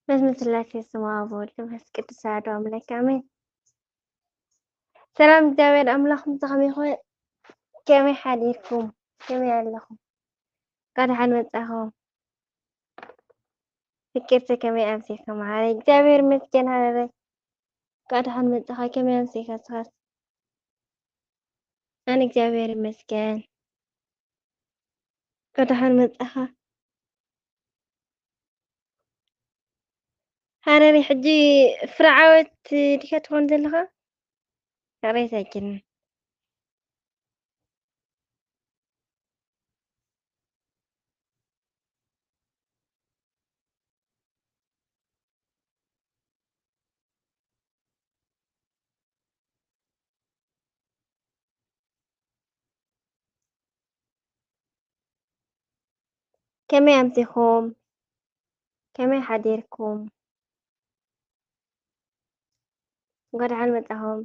በስመ ስላሴ ስም አብ ወወልድ ወመንፈስ ቅዱስ አሐዱ አምላክ አሜን። ሰላም እግዚኣብሔር አምላክ ምሳኹም ይኹን። ከመይ ሓዲርኩም? ከመይ ኣለኹም? እንኳዕ ደሓን መጻኹም። ፍቅርተ ከመይ ኣምሲኻ መዓረይ? እግዚኣብሔር ይመስገን ሃረረይ። እንኳዕ ደሓን መጻኻ። ከመይ ኣምሲኻ ንስኻስ? ኣነ እግዚኣብሔር ይመስገን። እንኳዕ ደሓን መጻኻ። ሃረሪ ሕጂ ፍርዓወት ዲኻ ትኾን ዘለኻ? ፍቕረይ ሳጅን። ከመይ ኣምሲኹም? ከመይ ሓዲርኩም? እንኳዕ ደሓን መጻኹም።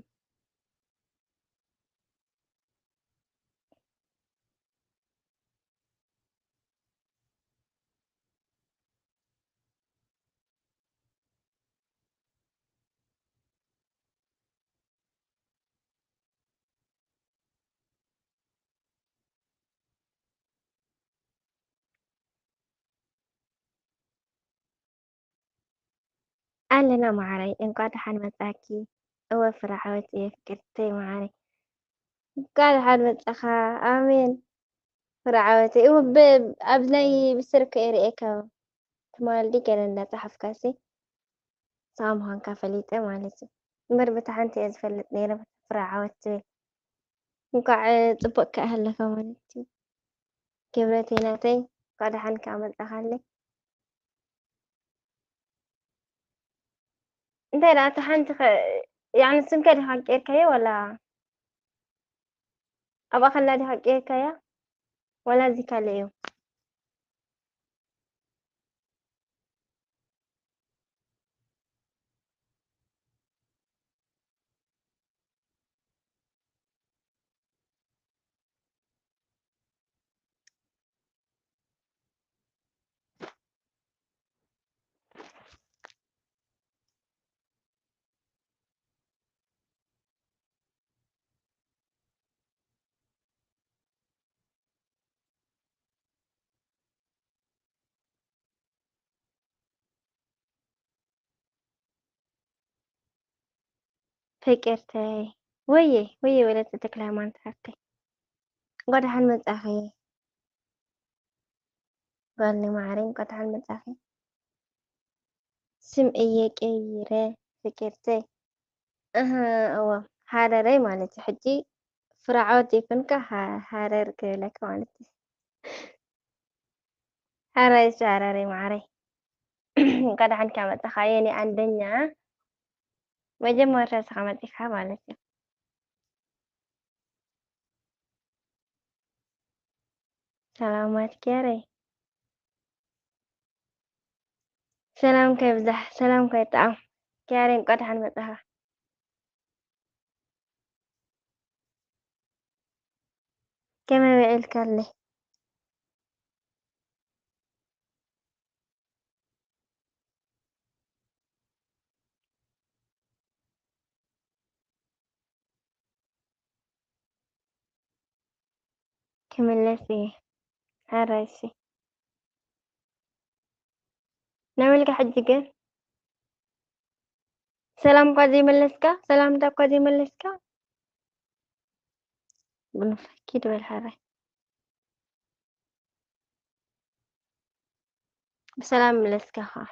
ኣለና መዓረይ፣ እንኳዕ ደሓን መጻኪ። እወ ፍረ ዓወት እየ ፍቅርተይ መዓረይ። እንኳዕ ደሓን መጻኻ። ኣሜን። ፍረ ዓወት እየ። እወ ብ-፣ ኣብ ናይ ብስልኪ እየ ርእየካ። ትማሊ ገለ እንዳጸሓፍካሲ ንስኻ ምዃንካ ፈሊጠ ማለት እዩ። እምበር በታ ሓንቲ እየ ዝፈልጥ ነይረ፣ በታ ፍረ ዓወት ትብል። እንኳዕ ጽቡቕ ከኣ ሃለኻ ማለት እዩ። ክብረተይ ናተይ፣ እንኳዕ ደሓን ከኣ መጻኻለይ። እንታይ ደኣ እታ ሓንቲ ኸ፣ ያዕኒ ስምከ ዲኻ ቀይርካዮ ዋላ ኣብኣ ከላ ዲኻ ቀይርካያ? ዋላ እዚ ካልእ እዩ? ፍቅርተይ ወየ ወየ ወለተ ተክለ ሃይማኖት ሓፍተይ፣ እንኳዕ ደሓን መጻኺ። ጓል ንማዕረይ እንኳዕ ደሓን መጻኺ። ስም እየ ቀይረ ፍቅርተይ። እህ፣ እወ፣ ሃረረይ ማለት እዩ። ሕጂ ፍርዓወት ዘይኮንካ ሃ-፣ ሃረር ክብለካ ማለት እዩ። ሃረይ እሱ ሃረረይ ማዕረይ። እንኳዕ ደሓንካ መጻኻ የኔ አንደኛ። መጀመርታ ንስኻ መጺኻ ማለት እዩ። ሰላማት ኪያረይ። ሰላምካ ይብዛሕ፣ ሰላምካ ይጥዓም። ኪያረይ እንቋዕ ደሓን መጻኻ። ከመይ ውዒልካለይ? ክምለስ እየ። ሓራይ እሺ። ናበልካ ሕጂ ግን? ሰላም እኳ ዘይመለስካ፣ ሰላምታ እኳ ዘይመለስካ። ብንፋ ኪድ በል ሓራይ። ብሰላም መለስካ ኸዓ።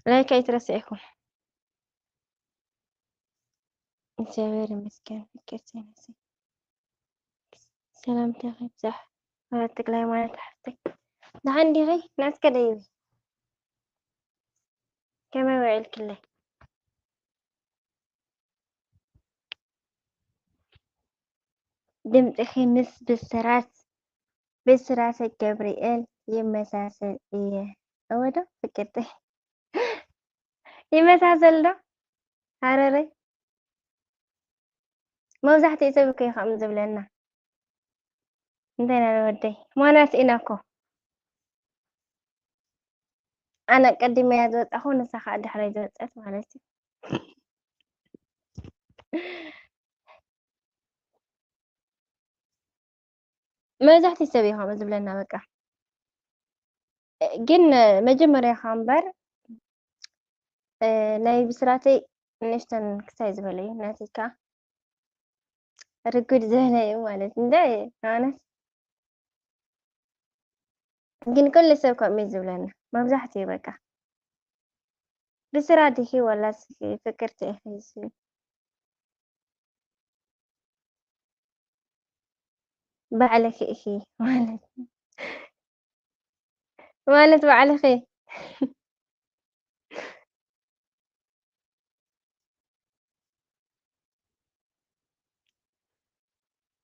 ላይክ ኣይትረስዕኩም። እግዚኣብሔር ይመስገን። ፍቅርቲ ነሲ ሰላምታ ይብዛሕ። ማለት ተክለ ሃይማኖት ሓፍተይ፣ ደሓን ዲኺ? ናትከ ደይቢ፣ ከመይ ውዒልክለይ? ድምፅኺ ምስ ብስራት፣ ብስራተ ገብርኤል ይመሳሰል እየ። እወ ዶ ፍቅርቲ? ይመሳሰል ዶ? ሃረረይ። መብዛሕትኡ ሰብ እኮ እዩ ከምኡ ዝብለና። እንታይ ኢና ወደይ? ሞናት ኢና እኮ። ኣነ ቀዲመያ ዝወጻኹ፣ ንሳ ኸኣ ድሕረይ ዝወጸት ማለት እዩ። መብዛሕትኡ ሰብ እዩ ከምኡ ዝብለና በቃ። ግን መጀመርያ ኸኣ እምበር፣ እ፣ ናይ ብስራተይ ንእሽተን ክሳይ ዝበለ እዩ፣ ናተይ ከኣ ርጉድ ዝበለ እዩ ማለት እንደ ማለት። ግን ኩሉ ሰብ ከምኡ እዩ ዝብለና፣ መብዛሕትኡ በቃ። ብስራ ዲኺ ወላስ ፍቅርቲ ኢኺ? ባዕልኺ ኢኺ ማለት፣ ማለት ባዕልኺ።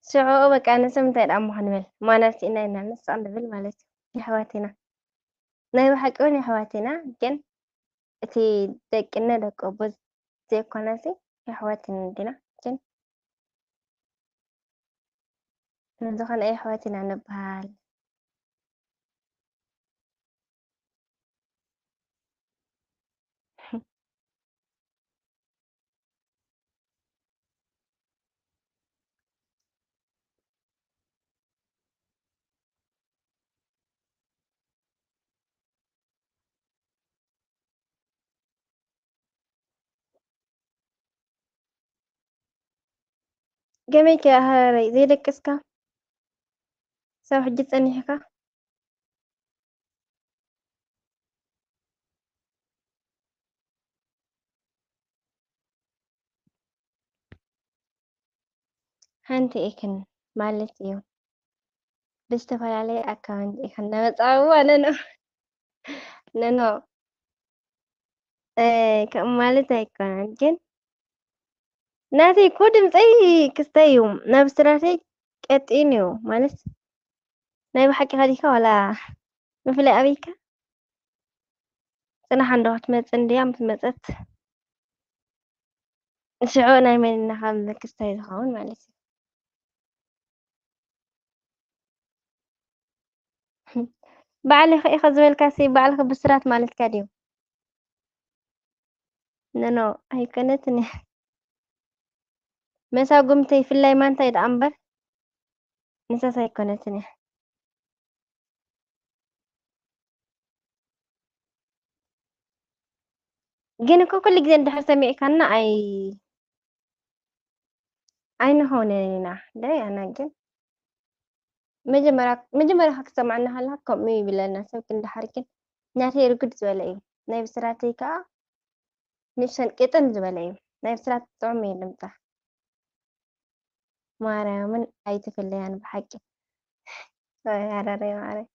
ሽዑ በቃ ንስም እንታይ ደኣ እሞ ክንብል? ማናት ኢና ኢና ንስቕ ንብል ማለት እዩ። የሕዋት ኢና። ናይ ብሓቂ እውን የሕዋት ኢና፣ ግን እቲ ደቅነ ደቂ ኣቦ ዘይኮነሲ የሕዋት ኢና እንዲና። ግን ንዝኾነ የሕዋት ኢና ንበሃል። ከመይ ከ ሃረረይ ዘይደቀስካ? ሳብ ሕጂ ጸኒሕካ? ሓንቲ ኢኽን ማለት እዩ። ብዝተፈላለየ ኣካውንት ኢኽን ነመጻእዋ ነኖ፣ ነኖ፣ እ፣ ከምኡ ማለት ኣይኮነን፣ ግን ናተይ እኮ ድምፀይ ክስተ እዩ። ናብ ስራተይ ቀጢን እዩ ማለት፣ ናይ ብሓቂ ከዲካ ዋላ ምፍላይ ኣበይካ? ጽናሕ እንዶ ክትመጽእ እንድያ፣ ምስ መጸት ሽዑ ናይ መን ኢና ካብ ክስታይ ዝኸውን ማለት እዩ። ባዕልኺ ኢኺ ዝበልካሲ፣ ባዕልኺ ብስራት ማለትካ ድዩ? ኖ፣ ኖ፣ ኣይኮነትን እያ። መሳጉምተይ ፍላይ ማንታይ ደኣ እምበር፣ ንሳስ ኣይኮነትን እያ። ግን እኮ ኩሉ ግዜ እንድሕር ሰሚዕካና ኣይ-፣ ኣይንኸውንን ኢና። ደይ ኣና ግን መጀመርያ፣ መጀመርያ ክትሰማዕና ከለኻ ከምኡ ይብለና ሰብ፣ ግን ደሓር ግን ናተይ ርጉድ ዝበለ እዩ። ናይ ብስራተይ ከኣ ንእሽተን ቅጥን ዝበለ እዩ። ናይ ብስራት ጥዑም እዩ ድምጻ። ማርያምን ኣይትፍለያን ብሓቂ። ኣይ፣ ኣረረይ ማረይ።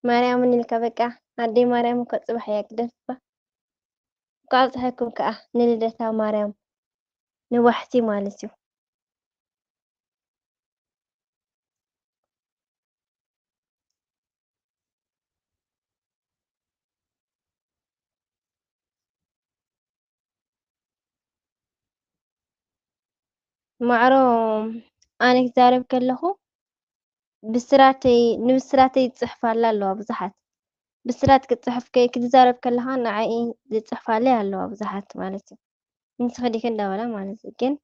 ማርያምን ኢልካ በቃ፣ ኣደይ ማርያም እኮ ጽባሕ እያ ክደፍባ። እንኳዕ ኣብጽሐኩም ከኣ ንልደታ ማርያም ንዋሕቲ ማለት እዩ። ማዕሮ፣ ኣነ ክዛረብ ከለኹ ብስራተይ፣ ንብስራተይ ዝጽሕፋላ ኣለዋ ብዙሓት። ብስራት ክትጽሕፍ ከ-፣ ክትዛረብ ከለኻ ንዓይ ዝጽሕፋለይ ኣለዋ ብዙሓት ማለት እዩ። ንስኺ ዲኺ እንዳበላ ማለት እዩ። ግን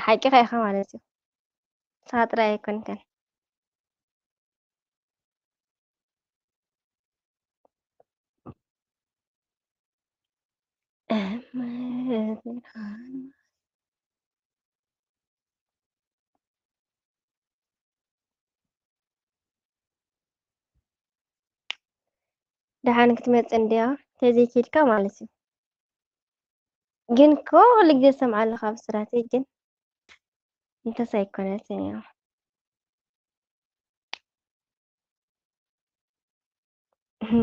ሓቂኻ ኢኻ ማለት እዩ። ንስኻ ጥራይ ኣይኮንካን። ደሓን ክትመጽእ እንድያ፣ ተዘይኪድካ ማለት እዩ። ግን እኮ ኩሉ ግዜ ዝሰምዓ ኣለኻ ብስራተይ፣ ግን እንተስ ኣይኮነትን እያ።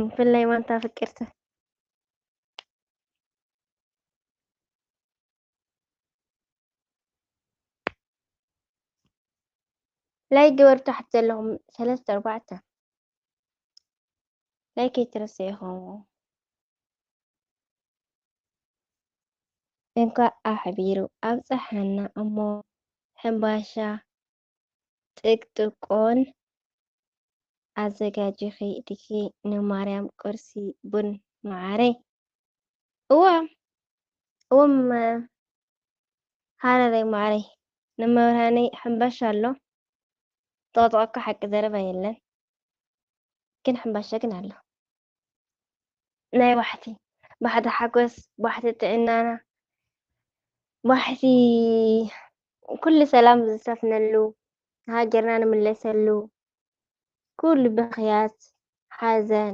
ብፍላይ ማንታ ፍቅርቲ። ላይክ ግበሩ ታሕቲ ዘለኹም ሰለስተ ኣርባዕተ። ላይክ ኣይትረስዑ ኢኹም። እንኳዕ ኣሕቢሩ ኣብፀሐና እሞ ሕምባሻ ጥቅጥቆን ኣዘጋጂኺ ዲኺ ንማርያም ቁርሲ ቡን መዓረይ? እወ፣ እወ እመ ሃረረይ መዓረይ፣ ንመብርሃነይ ሕምባሻ ኣሎ። ጠቕጠቐካ ሓቂ ዘረባ የለን፣ ግን ሕምባሻ ግን ኣሎ። ናይ ባሕቲ፣ ባሕቲ ሓጎስ፣ ባሕቲ ጥዕናና፣ ባሕቲ ኩሉ ሰላም ዝሰፍነሉ፣ ሃገርና ንምለሰሉ፣ ኩሉ ብኽያት፣ ሓዘን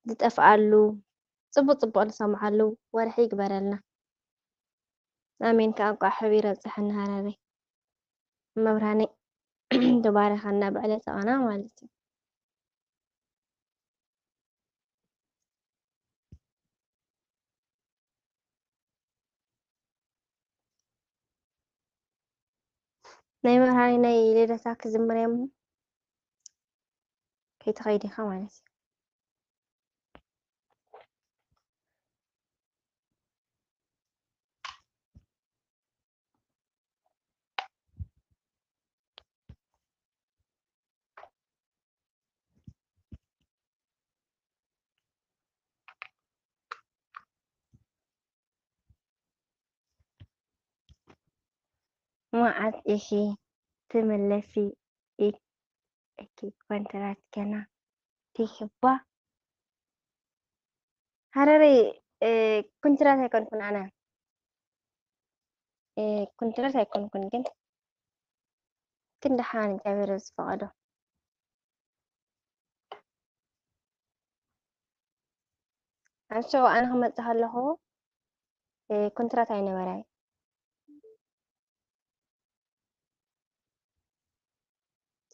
ዝጠፍኣሉ፣ ጽቡቕ ጽቡቕ ንሰምዓሉ ወርሒ ይግበረልና። ኣሜን። ከኣ እንቋዕ ሕቢር ኣብጽሐና ሃረረይ። መብርሃነይ ተባረኸና ብዕለተ ቃና ማለት እዩ። ናይ መብርሃኒ ናይ ልደታ ክዝምር እየ እሞ ከይትኸይድ ኢኻ ማለት እዩ። መዓስ ኢኺ ትምለሲ? ኢኪ ኮንትራት ገና ትይሕባ? ሃረሪ፣ እ፣ ኩንትራት ኣይኮንኩን ኣነ። እ፣ ኩንትራት ኣይኮንኩን ግን፣ ግን ደሓን እግዚኣብሔር ዝፈቐዶ። ኣብ ሽዑ ኣነ ክመጽእ ከለኹ፣ እ፣ ኩንትራት ኣይነበረን።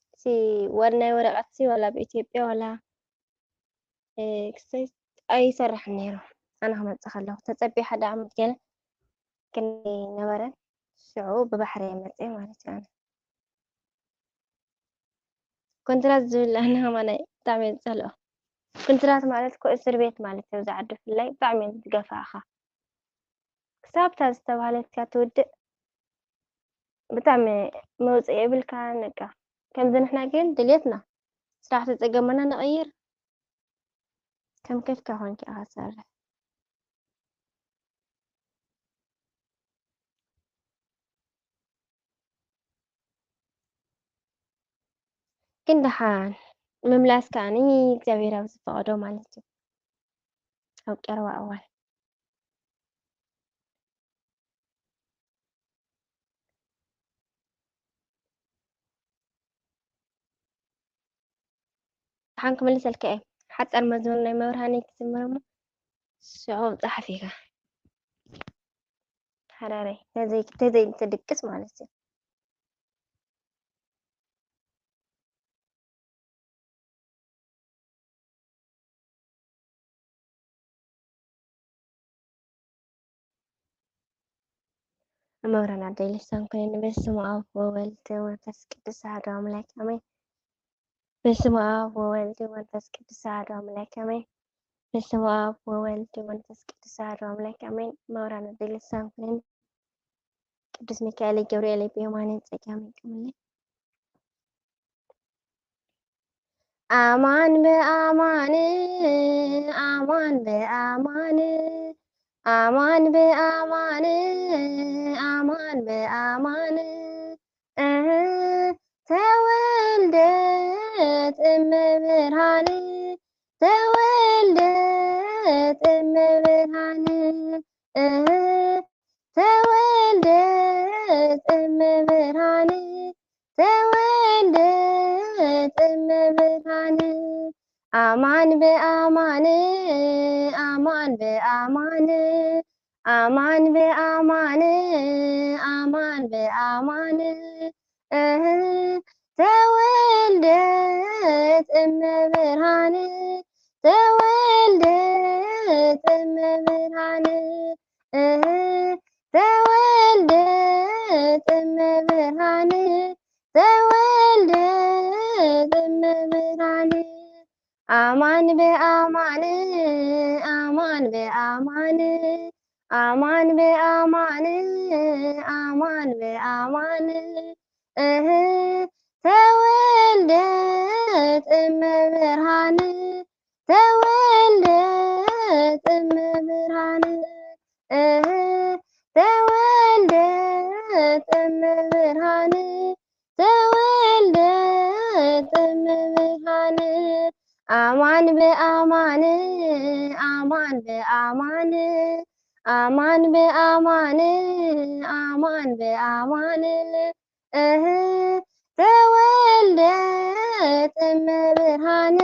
እቲ ወል-፣ ናይ ወረቐት ሲ ዋላ ብኢትዮጵያ ዋላ፣ እ፣ ክሰይ ኣይሰርሕን ነይሩ። ኣነ ክመጽእ ከለኹ ተጸቢየ ሓደ ዓመት ገለ ግን ነበረን። ሽዑ ብባሕሪ እየ መጽየ ማለት እዩ ኣነ። ኮንትራት ዝብል ኣነ ከማን ብጣዕሚ እየ ዝጸልኦ። ኮንትራት ማለት እኮ እስር ቤት ማለት እዩ፣ ኣብዚ ዓዲ ብፍላይ ብጣዕሚ እዮም ዝገፍኣኻ። ክሳብ እታ ዝተባህለትካ ትውድእ ብጣዕሚ መውጽኢ የብልካን። በቃ ከምዚ ንሕና ግን ድልየትና ስራሕ ተጸገመና ንቕይር፣ ከም ከድካ ኮንካ ኢኻ ትሰርሕ። ግን ደሓን ምምላስ ከኣኒ እግዚኣብሔር ኣብ ዝፈቐዶ ማለት እዩ። ኣብ ቀረባ እዋን። ደሓን ክምልሰልካ እየ። ሓጻር መዝሙር ናይ መብርሃነይ ክዝምር እሞ ሽዑ ጸሓፊካ። ሓራረይ ተዘይ-፣ ተዘይትድቅስ ማለት እዩ። መብራን ኣደይ ልሳን ኮይነን። በስመ ኣብ ወወልድ ወመንፈስ ቅዱስ ኣሐዱ ኣምላክ ኣሜን። በስመ ኣብ ወወልድ ወመንፈስ ቅዱስ ኣሐዱ ኣምላክ ኣሜን። በስመ ኣብ ወወልድ ወመንፈስ ቅዱስ ኣሐዱ ኣምላክ ኣሜን። መብራን ኣደይ ልሳን ኮይነን። ቅዱስ ሚካኤል ገብርኤል ብየማነይ ጸጋመይ ቆምለይ። ኣማን ብኣማን፣ ኣማን ብኣማን፣ ኣማን ብኣማን፣ ኣማን ብኣማን፣ እህ፣ ተወልደት እመ ብርሃን፣ ተወልደት እመ ብርሃን፣ እህ፣ ተወልደት እመ ብርሃን፣ ተወልደት እመ ብርሃን፣ ኣማን ብኣማን፣ ኣማን ብኣማን፣ ኣማን ብኣማን፣ ኣማን ብኣማን፣ እህ፣ ተወልደት እመ ብርሃን፣ ተወልደት እመ ብርሃን፣ እህ፣ ተወልደት እመ ብርሃን፣ ተወልደት እመ ብርሃን። ኣማን ብኣማን፣ ኣማን ብኣማን፣ ኣማን ብኣማን፣ ኣማን ብኣማን፣ እህ፣ ተወልደት እመ ብርሃን፣ ተወልደት እመ ብርሃን፣ እህ፣ ተወልደት እመ ብርሃን፣ ተወልደት እመ ብርሃን። ኣማን ብኣማን፣ ኣማን ብኣማን፣ ኣማን ብኣማን፣ ኣማን ብኣማን፣ እህ፣ ተወልደት እመ ብርሃን፣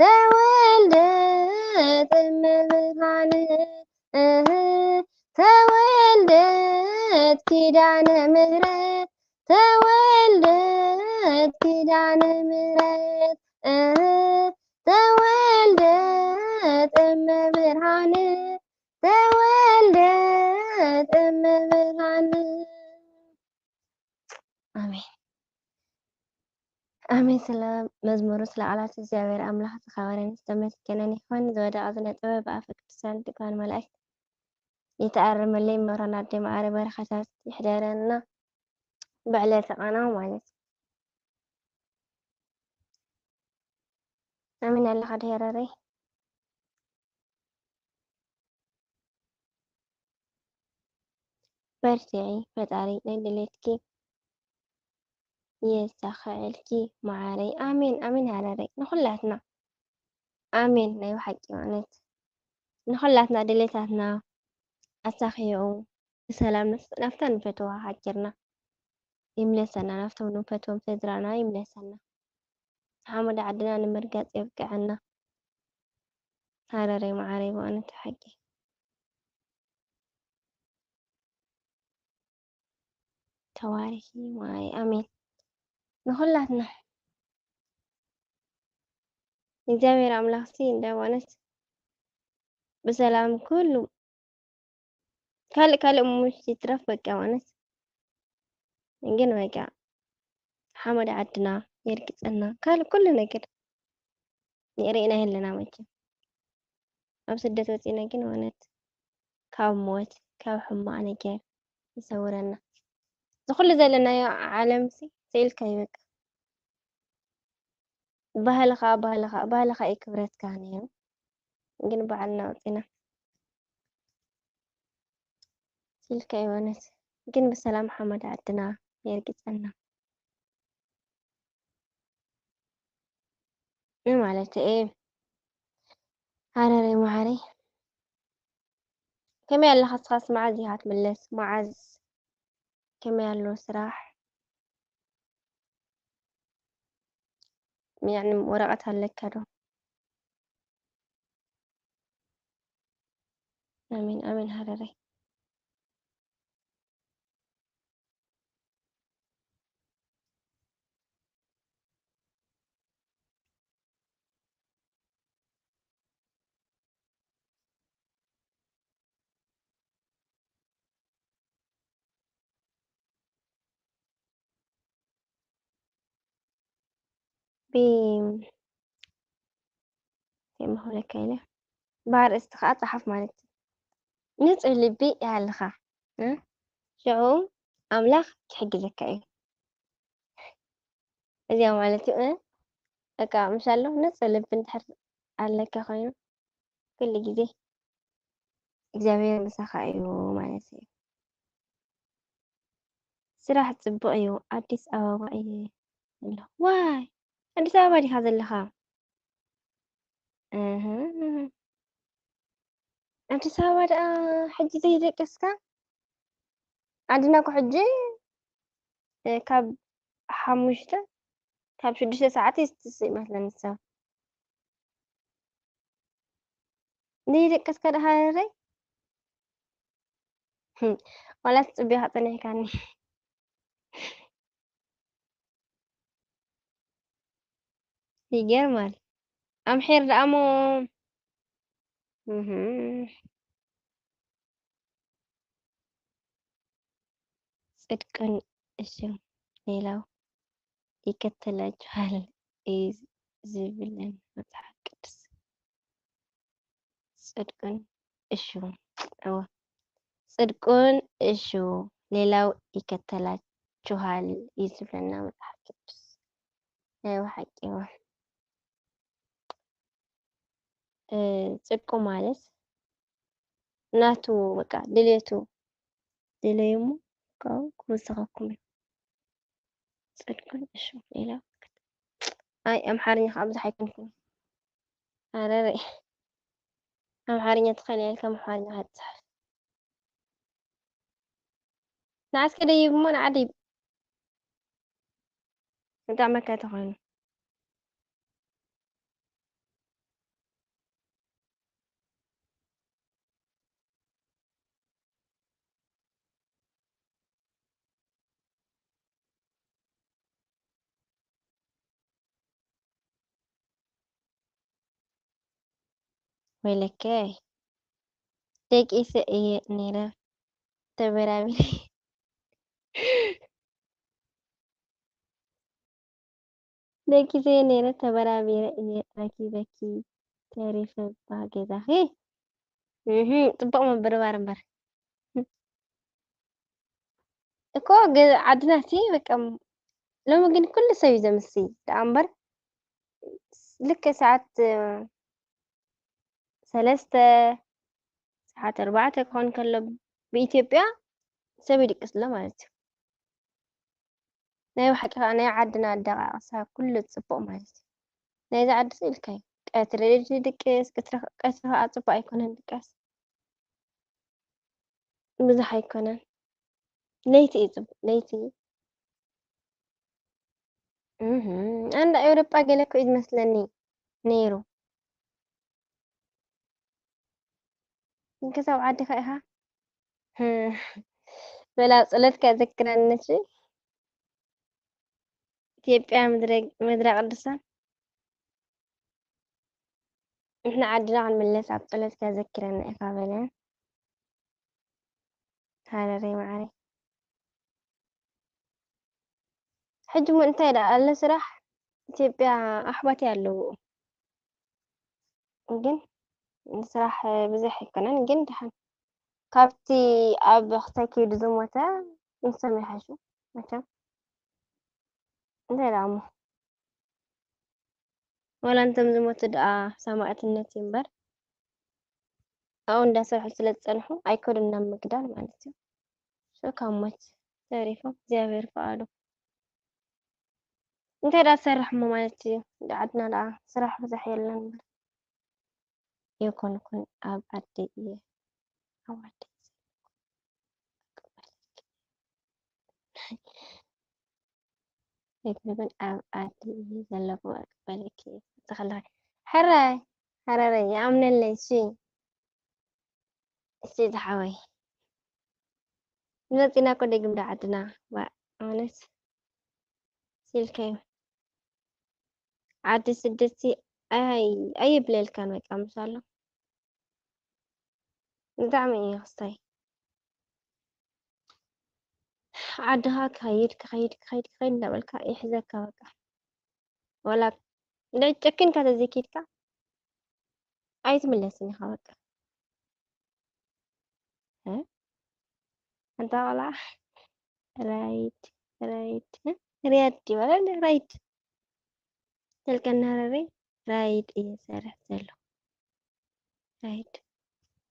ተወልደት እመ ብርሃን፣ እህ፣ ተወልደት ኪዳነ ምሕረት፣ ተወልደት ኪዳነ ምሕረት፣ እህ፣ ተወልደት እመ ብርሃን፣ ተወልደት እመ ብርሃን። ኣሜን። ኣሜን። ስለ መዝሙሩ፣ ስለ ቃላት እግዚኣብሔር ኣምላኽ ዝኸበረን ዝተመስገነን ይኹን። ዝወደቐ ዝነጠበ ብኣፈ ቅዱሳን ትጉሃን መላእክት ይተኣረመለይ። መብራን ኣደ መዓረ በረኸታት ይሕደረና ብዕለተ ቃና ማለት። ኣሜን ኣለኻ ድሄረረይ። በርትዒ፣ ፈጣሪ ናይ ድሌትኪ የሳኽዐልኪ መዓረይ። ኣሜን፣ ኣሜን ሃረረይ። ንኹላትና። ኣሜን፣ ናይ ብሓቂ ማለት። ንኹላትና ድሌታትና ኣሳኺዑ፣ ብሰላም ንስ-፣ ናብታ ንፈትዋ ሃገርና ይምለሰና፣ ናብቶም ንፈትዎም ስድራና ይምለሰና። ሓመድ ዓድና ንምርጋጽ የብቅዐና። ሃረረይ መዓረይ፣ ብእውነት ብሓቂ ተባረኺ ማይ። ኣሜን። ንኹላትና እግዚኣብሔር ኣምላኽሲ እንዳ፣ በእውነት ብሰላም ኩሉ ካልእ ካልእ ምሽ ይትረፍ፣ በቃ፣ በእውነት ግን፣ በቃ፣ ሓመድ ዓድና የርግጸና። ካልእ ኩሉ ነገር ርኢና የለና መቸም። ኣብ ስደት ወጺና ግን፣ በእውነት ካብ ሞት፣ ካብ ሕማቕ ነገር ይሰውረና። እዚ ኩሉ ዘለናዮ ዓለምሲ ስኢልካዮ በቃ። ባህልኻ፣ ባህልኻ፣ ባህልኻ እዩ ክብረትካ ነይሩ። ግን ባዕልና ወጺና ስኢልካዮ በእውነት። ግን ብሰላም ሓመድ ዓድና የርግጸና። ምን ማለት እየ? ሃረረይ መዓረይ። ከመይ ኣለኻ እስኻስ? መዓዝ ኢኻ ትምለስ? መዓዝ? ከመይ ኣሎ ስራሕ? ያዕኒ ወረቐት ኣለካ ዶ? ኣሜን፣ ኣሜን ሃረረይ። ብ-፣ እንታይ ምኽብለካ ኢለ፣ ብኣርእስቲ ኸዓ ጸሓፍ ማለት እዩ። ንጹህ ልቢ ይሃልኻ፣ እ? ሽዑ ኣምላኽ ክሕግዘካ እዩ። እዚኣ ማለት እዩ፣ እ? በቃ፣ ምሻሎ ንጹህ ልቢ እንድሕር ኣለካ ኮይኑ፣ ኩሉ ግዜ እግዚኣብሔር ምሳኻ እዩ ማለት እዩ። ስራሕ ጽቡቕ እዩ። ኣዲስ ኣበባ እየ ዘለኹ። ዋይ! ኣዲስ ኣበባ ዲኻ ዘለኻ? እህ። ኣዲስ ኣበባ ደኣ ሕጂ ዘይደቀስካ? ዓድና እኮ ሕጂ፣ እ፣ ካብ ሓሙሽተ፣ ካብ ሽዱሽተ ሰዓት ይስትስ ይመስለኒ ሰብ። ዘይደቀስካ ደኣ ሃረረይ? ዋላስ ጽቢኻ ጸኒሕካኒ? ይገርማል። ኣምሒር ደኣ እሞ፣ እህ። ጽድቅን እሾህን ሌላው ይከተላችኋል እዩ ዝብለና መጽሓፍ ቅዱስ። ጽድቅን እሾህን፣ እወ፣ ጽድቅን እሾህን ሌላው ይከተላችኋል እዩ ዝብለና መጽሓፍ ቅዱስ። ናይ ብሓቂ እወ። እ፣ ጽድቁ ማለት ናቱ በቃ ድሌቱ ደለዩ እሞ ካብኡ ክውስኸኩም እዩ። ጽድቅን እሾህን ሌላው፣ ኣይ ኣምሓርኛ ከዓ ብዙሕ ኣይኮንኩን። ኣረረ፣ ኣምሓርኛ ትኽእል እያ ኢልካ ኣምሓርኛ ክትጽሕፍ። ንዓስከ ደይብ እሞ ንዓ ደይብ። ክጠዕመካ ተኾይኑ። ወይለከ፣ ደቂሰ እየ ነይረ ተበራቢረ። ደቂሰ እየ ነይረ ተበራቢረ እየ ረኪበኪ ተሪፈ እባ ገዛኺ። እህ፣ ጽቡቕ ምብርባር እምበር። እኮ ገ-፣ ዓድና እቲ በቃ ሎሚ ግን ኩሉ ሰብ እዩ ዘምሲ ደኣ እምበር፣ ልክዕ ሰዓት ሰለስተ፣ ሰዓት ኣርባዕተ ክኾን ከሎ ብኢትዮጵያ ሰብ ይድቅስ ኣሎ ማለት እዩ። ናይ ብሓቂ ከኣ ናይ ዓድና ኣደቃቕሳ ኩሉ ጽቡቕ ማለት እዩ። ናይዚ ዓዲ ስኢልካዮ። ቀትሪ ድድቅስ፣ ቀትሪ፣ ቀትሪ ከኣ ጽቡቕ ኣይኮነን ድቃስ። ብዙሕ ኣይኮነን። ለይቲ እዩ ጽቡቕ፣ ለይቲ። እህ፣ ኣንዳ ኤውሮጳ ገለ እኮ እዩ ዝመስለኒ ነይሩ። ግን ክሳብ ዓድኻ ኢኻ። በላ ጸሎትካ ዘክረኒ እሺ። ኢትዮጵያ ምድረ፣ ምድረ ቅዱሳን። ንሕና ዓድና ክንምለስ ኣብ ጸሎትካ ዘክረኒ ኢኻ በለ። ሃረረይ መዓረይ። ሕጂ እሞ እንታይ ደኣ ኣሎ ስራሕ? ኢትዮጵያ ኣሕዋተይ ኣለዉ። ግን ስራሕ ብዙሕ ኣይኮነን፣ ግን ደሓን ካብቲ ኣብ ተኪዱ ዝሞተ ንሶም ይሓሹ መቸም። እንታይ ደኣ እሞ ወላ እንቶም ዝሞቱ ደኣ ሰማእትነት እዩ እምበር ኣብኡ እንዳሰርሑ ስለ ዝጸንሑ ኣይከዱን ናብ ምግዳል ማለት እዩ። So ካብ ሞት ተሪፎም እግዚኣብሔር ፈቓዱ። እንታይ ደኣ ትሰርሕ እሞ ማለት እዩ? እንዳ ዓድና ደኣ ስራሕ ብዙሕ የለን እምበር። የኮንኩን ኣብ ዓዲ እየ። ኣብ ዓዲ ዘለኹ ኣይኮንኩን ኣብ ዓዲ እየ ዘለኹ እቅበለኪ እየ። ትኽእልኻ። ሕራይ፣ ሕረረይ፣ ይኣምነለይ፣ እሺ። እሺ ዝሓወይ። መጺና እኮ ደጊም ዶ ዓድና፣ ዋእ፣ ማለት ሲልከዩ። ዓዲ ስደትሲ ኣይ-፣ ኣይብለልካን በቃ፣ ምሳሎ። ብጣዕሚ እዩ ክስታይ። ዓድኻ ክኸይድ፣ ክኸይድ፣ ክኸይድ፣ ክኸይድ እንዳበልካ ይሕዘካ በቃ። ወላ እንደ ጨኪንካ ተዘይኪድካ ኣይትምለስን ኢኻ በቃ። እ? ኣንታ ቆልዓ፣ ራይድ፣ ራይድ፣ እ? ሪያድ ይባላል፣ ራይድ። ተልቀና ረረይ፣ ራይድ እየ ዝሰርሕ ዘለኹ። ራይድ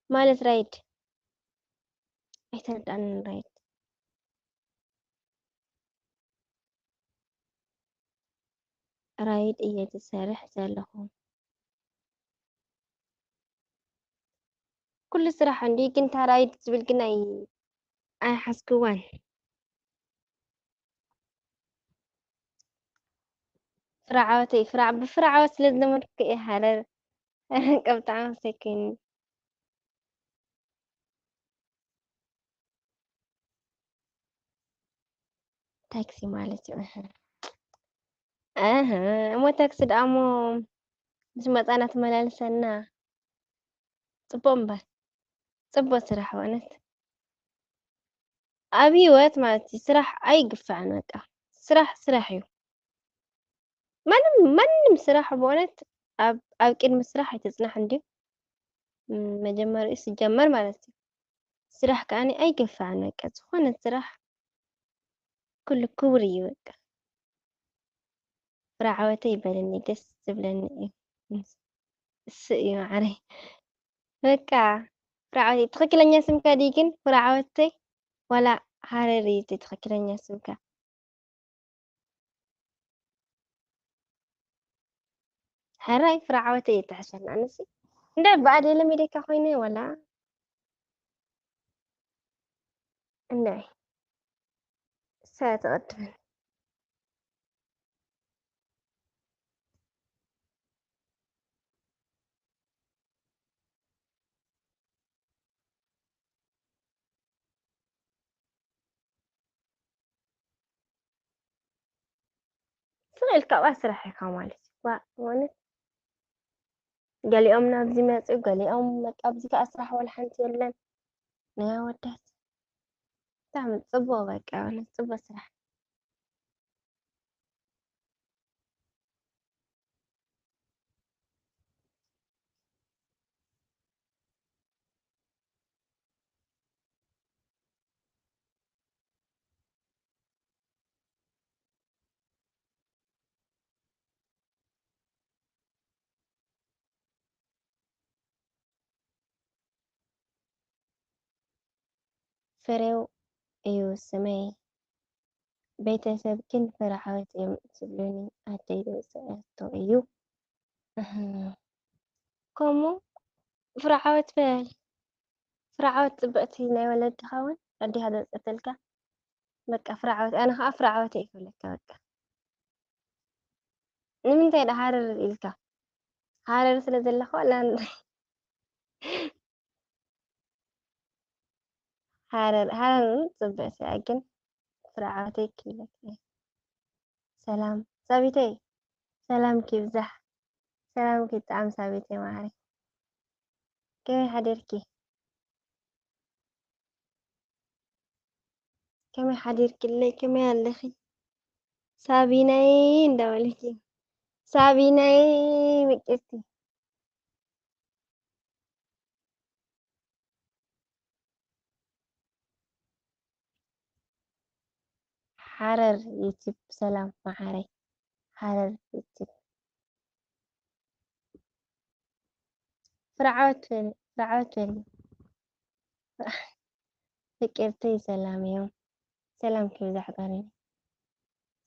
ማለት ራይድ? ኣይተረድኣንን ራይድ። ራይድ እየ ዝሰርሕ ዘለኹ። ኩሉ ስራሕ እንዲ ግን እታ ራይድ ዝብል ግን ኣይ-፣ ኣይሓዝክዋን። ፍረ ዓወተይ፣ ፍረ ዓ-፣ ብፍረ ዓወት ስለ ዝለመድኩ እየ ሃረር ቀብጣዕ መሰኪኒ። ታክሲ ማለት እዩ። እህ። እህ፣ እሞ ታክሲ ደኣ እሞ ምስ መጻና ትመላልሰና። ጽቡቕ እምበር። ጽቡቕ ስራሕ በእውነት። ኣብ ህይወት ማለት እዩ፣ ስራሕ ኣይግፋዕን በቃ። ስራሕ ስራሕ እዩ። ማንም፣ ማንም ስራሕ በእውነት ኣብ፣ ኣብ ቅድሚ ስራሕ ኣይትጽናሕ እንድዩ። ም፣ መጀመሪኡ ሲጀመር ማለት እዩ። ስራሕ ከኣኒ ኣይግፋዕን በቃ። ዝኾነ ስራሕ ኩሉ ክቡር እዩ በቃ። ፍረ ዓወተይ ይበለኒ፣ ደስ ዝብለኒ እዩ። እሱ እዩ ማዓረይ። በቃ ፍረ ዓወተይ። ትኽክለኛ ስምካ ድዩ ግን ፍረ ዓወተይ? ዋላ ሃረር እዩ እቲ ትኽክለኛ ስምካ? ሕራይ ፍረ ዓወተይ እዩ ትሕሸኒ ኣነሲ። እንዳ ብኣደ ለሚደካ ኮይነ ዋላ? እንዳ እሳ እያ ትቐድመኒ። ስቕ ኢልካ ኣብኣ ስራሕ ኢኻ ማለት እዩ። ዋእ፣ እውነት። ገሊኦም ናብዚ መጽኡ፣ ገሊኦም በቃ ኣብዚ ከኣ ስራሕ ወላ ሓንቲ የለን። ናይ ኣወዳት። ብጣዕሚ ጽቡቕ በቃ፣ እውነት ጽቡቕ ስራሕ። ፍሬው እዩ ስመይ። ቤተሰብ ግን ፍረ ዓወት እዮም ዝብሉኒ፣ ኣደይ ዘውፅኣቶ እዩ። እህ። ከምኡ ፍረ ዓወት በል። ፍረ ዓወት ፅብቕቲ ናይ ወለድኻ እውን ኣዴኻ ዘውፀተልካ። በቃ ፍረ ዓወት፣ ኣነ ኸዓ ፍረ ዓወት እየ ክብለካ በቃ። ንምንታይ ደኣ ሃረር ኢልካ? ሃረር ስለ ዘለኻ ዋላ እንታይ? ሃረር፣ ሃረር እውን ጽብቕቲ እያ፣ ግን ፍረ ዓወተይ ክብለኪ እየ። ሰላም ሳቢተይ፣ ሰላምኪ ይብዛሕ፣ ሰላምኪ ይጥዓም ሳቢተይ ማዓረይ። ከመይ ሓዲርኪ? ከመይ ሓዲርክለይ? ከመይ ኣለኺ? ሳቢናይ እንዳበልኪ፣ ሳቢናይ ምቅርቲ። ሓረር ዩቲብ ሰላም መዓረይ። ሓረር ዩቲብ ፍርዓወት በሊ፣ ፍርዓወት በሊ። ፍርዓ-፣ ፍቅርተይ ሰላም እዮም። ሰላም ክብዛሕ ጓለይ።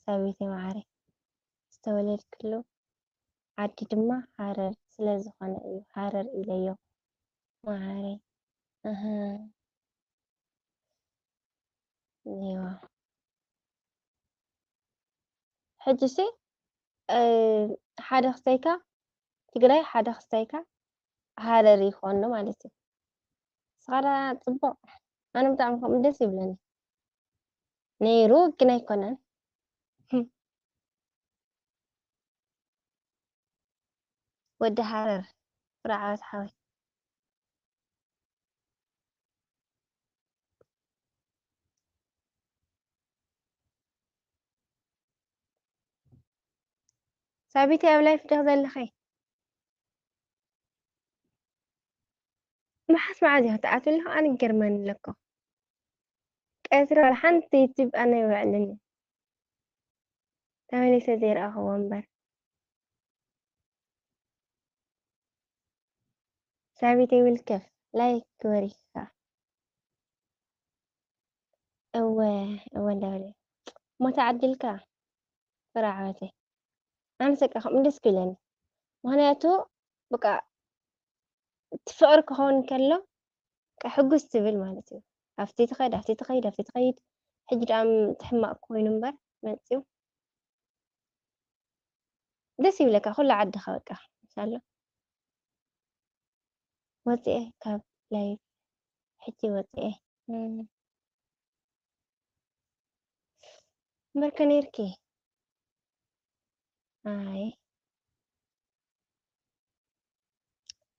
ሳቢተይ መዓረይ። ዝተወለድክሉ ዓዲ ድማ ሃረር ስለ ዝኾነ እዩ ሃረር ኢለዮ። መዓረይ። እህ። እዋ። ሕጂሲ፣ እ፣ ሓደ ክስታይካ ትግራይ፣ ሓደ ክስታይካ ሃረሪ ይኾኑ ማለት እዩ። ንስኻ ደኣ ጽቡቕ። ኣነ ብጣዕሚ ከምኡ ደስ ይብለኒ። ነይሩ ግን ኣይኮነን። ወዲ ሃረር፣ ፍርዓወት ሓወይ። ሳቢተይ ኣብ ላይፍ ዲኺ ዘለኺ? መሓስ መዓዝ ኢኺ ትኣትዊ ኣለኺ? ኣነ ይገርመኒ ኣሎ እኮ። ቀትሪ ዋላ ሓንቲ ዩቲብ ኣነ ኣይውዕልን እዩ። ተመሊሰ ዘይረኣኽዎ እምበር። ሳቢተይ ውልከፍ ላይክ ግበሪ ከኣ። እወ፣ እወ እንዳበለ። እሞ ተዓዲልካ ፍረ ዓወተይ። ኣነስ በቃ ከምኡ ደስ ክብለኒ። ምኽንያቱ በቃ እቲ ፍቕሪ ክኸውን ከሎ በቃ ሕጉስ ትብል ማለት እዩ። ኣብቲ ትኸድ፣ ኣብቲ ትኸይድ፣ ኣብቲ ትኸይድ። ሕጂ ደኣ እቲ ሕማቕ ኮይኑ እምበር መፅዩ። ደስ ይብለካ ኩሉ ዓድኻ በቃ። ምሳሎ ወፂኤ ካብ ላይፍ ሕጂ ወፂኤ። እም። እምበርከ ነይርኪ። ኣይ፣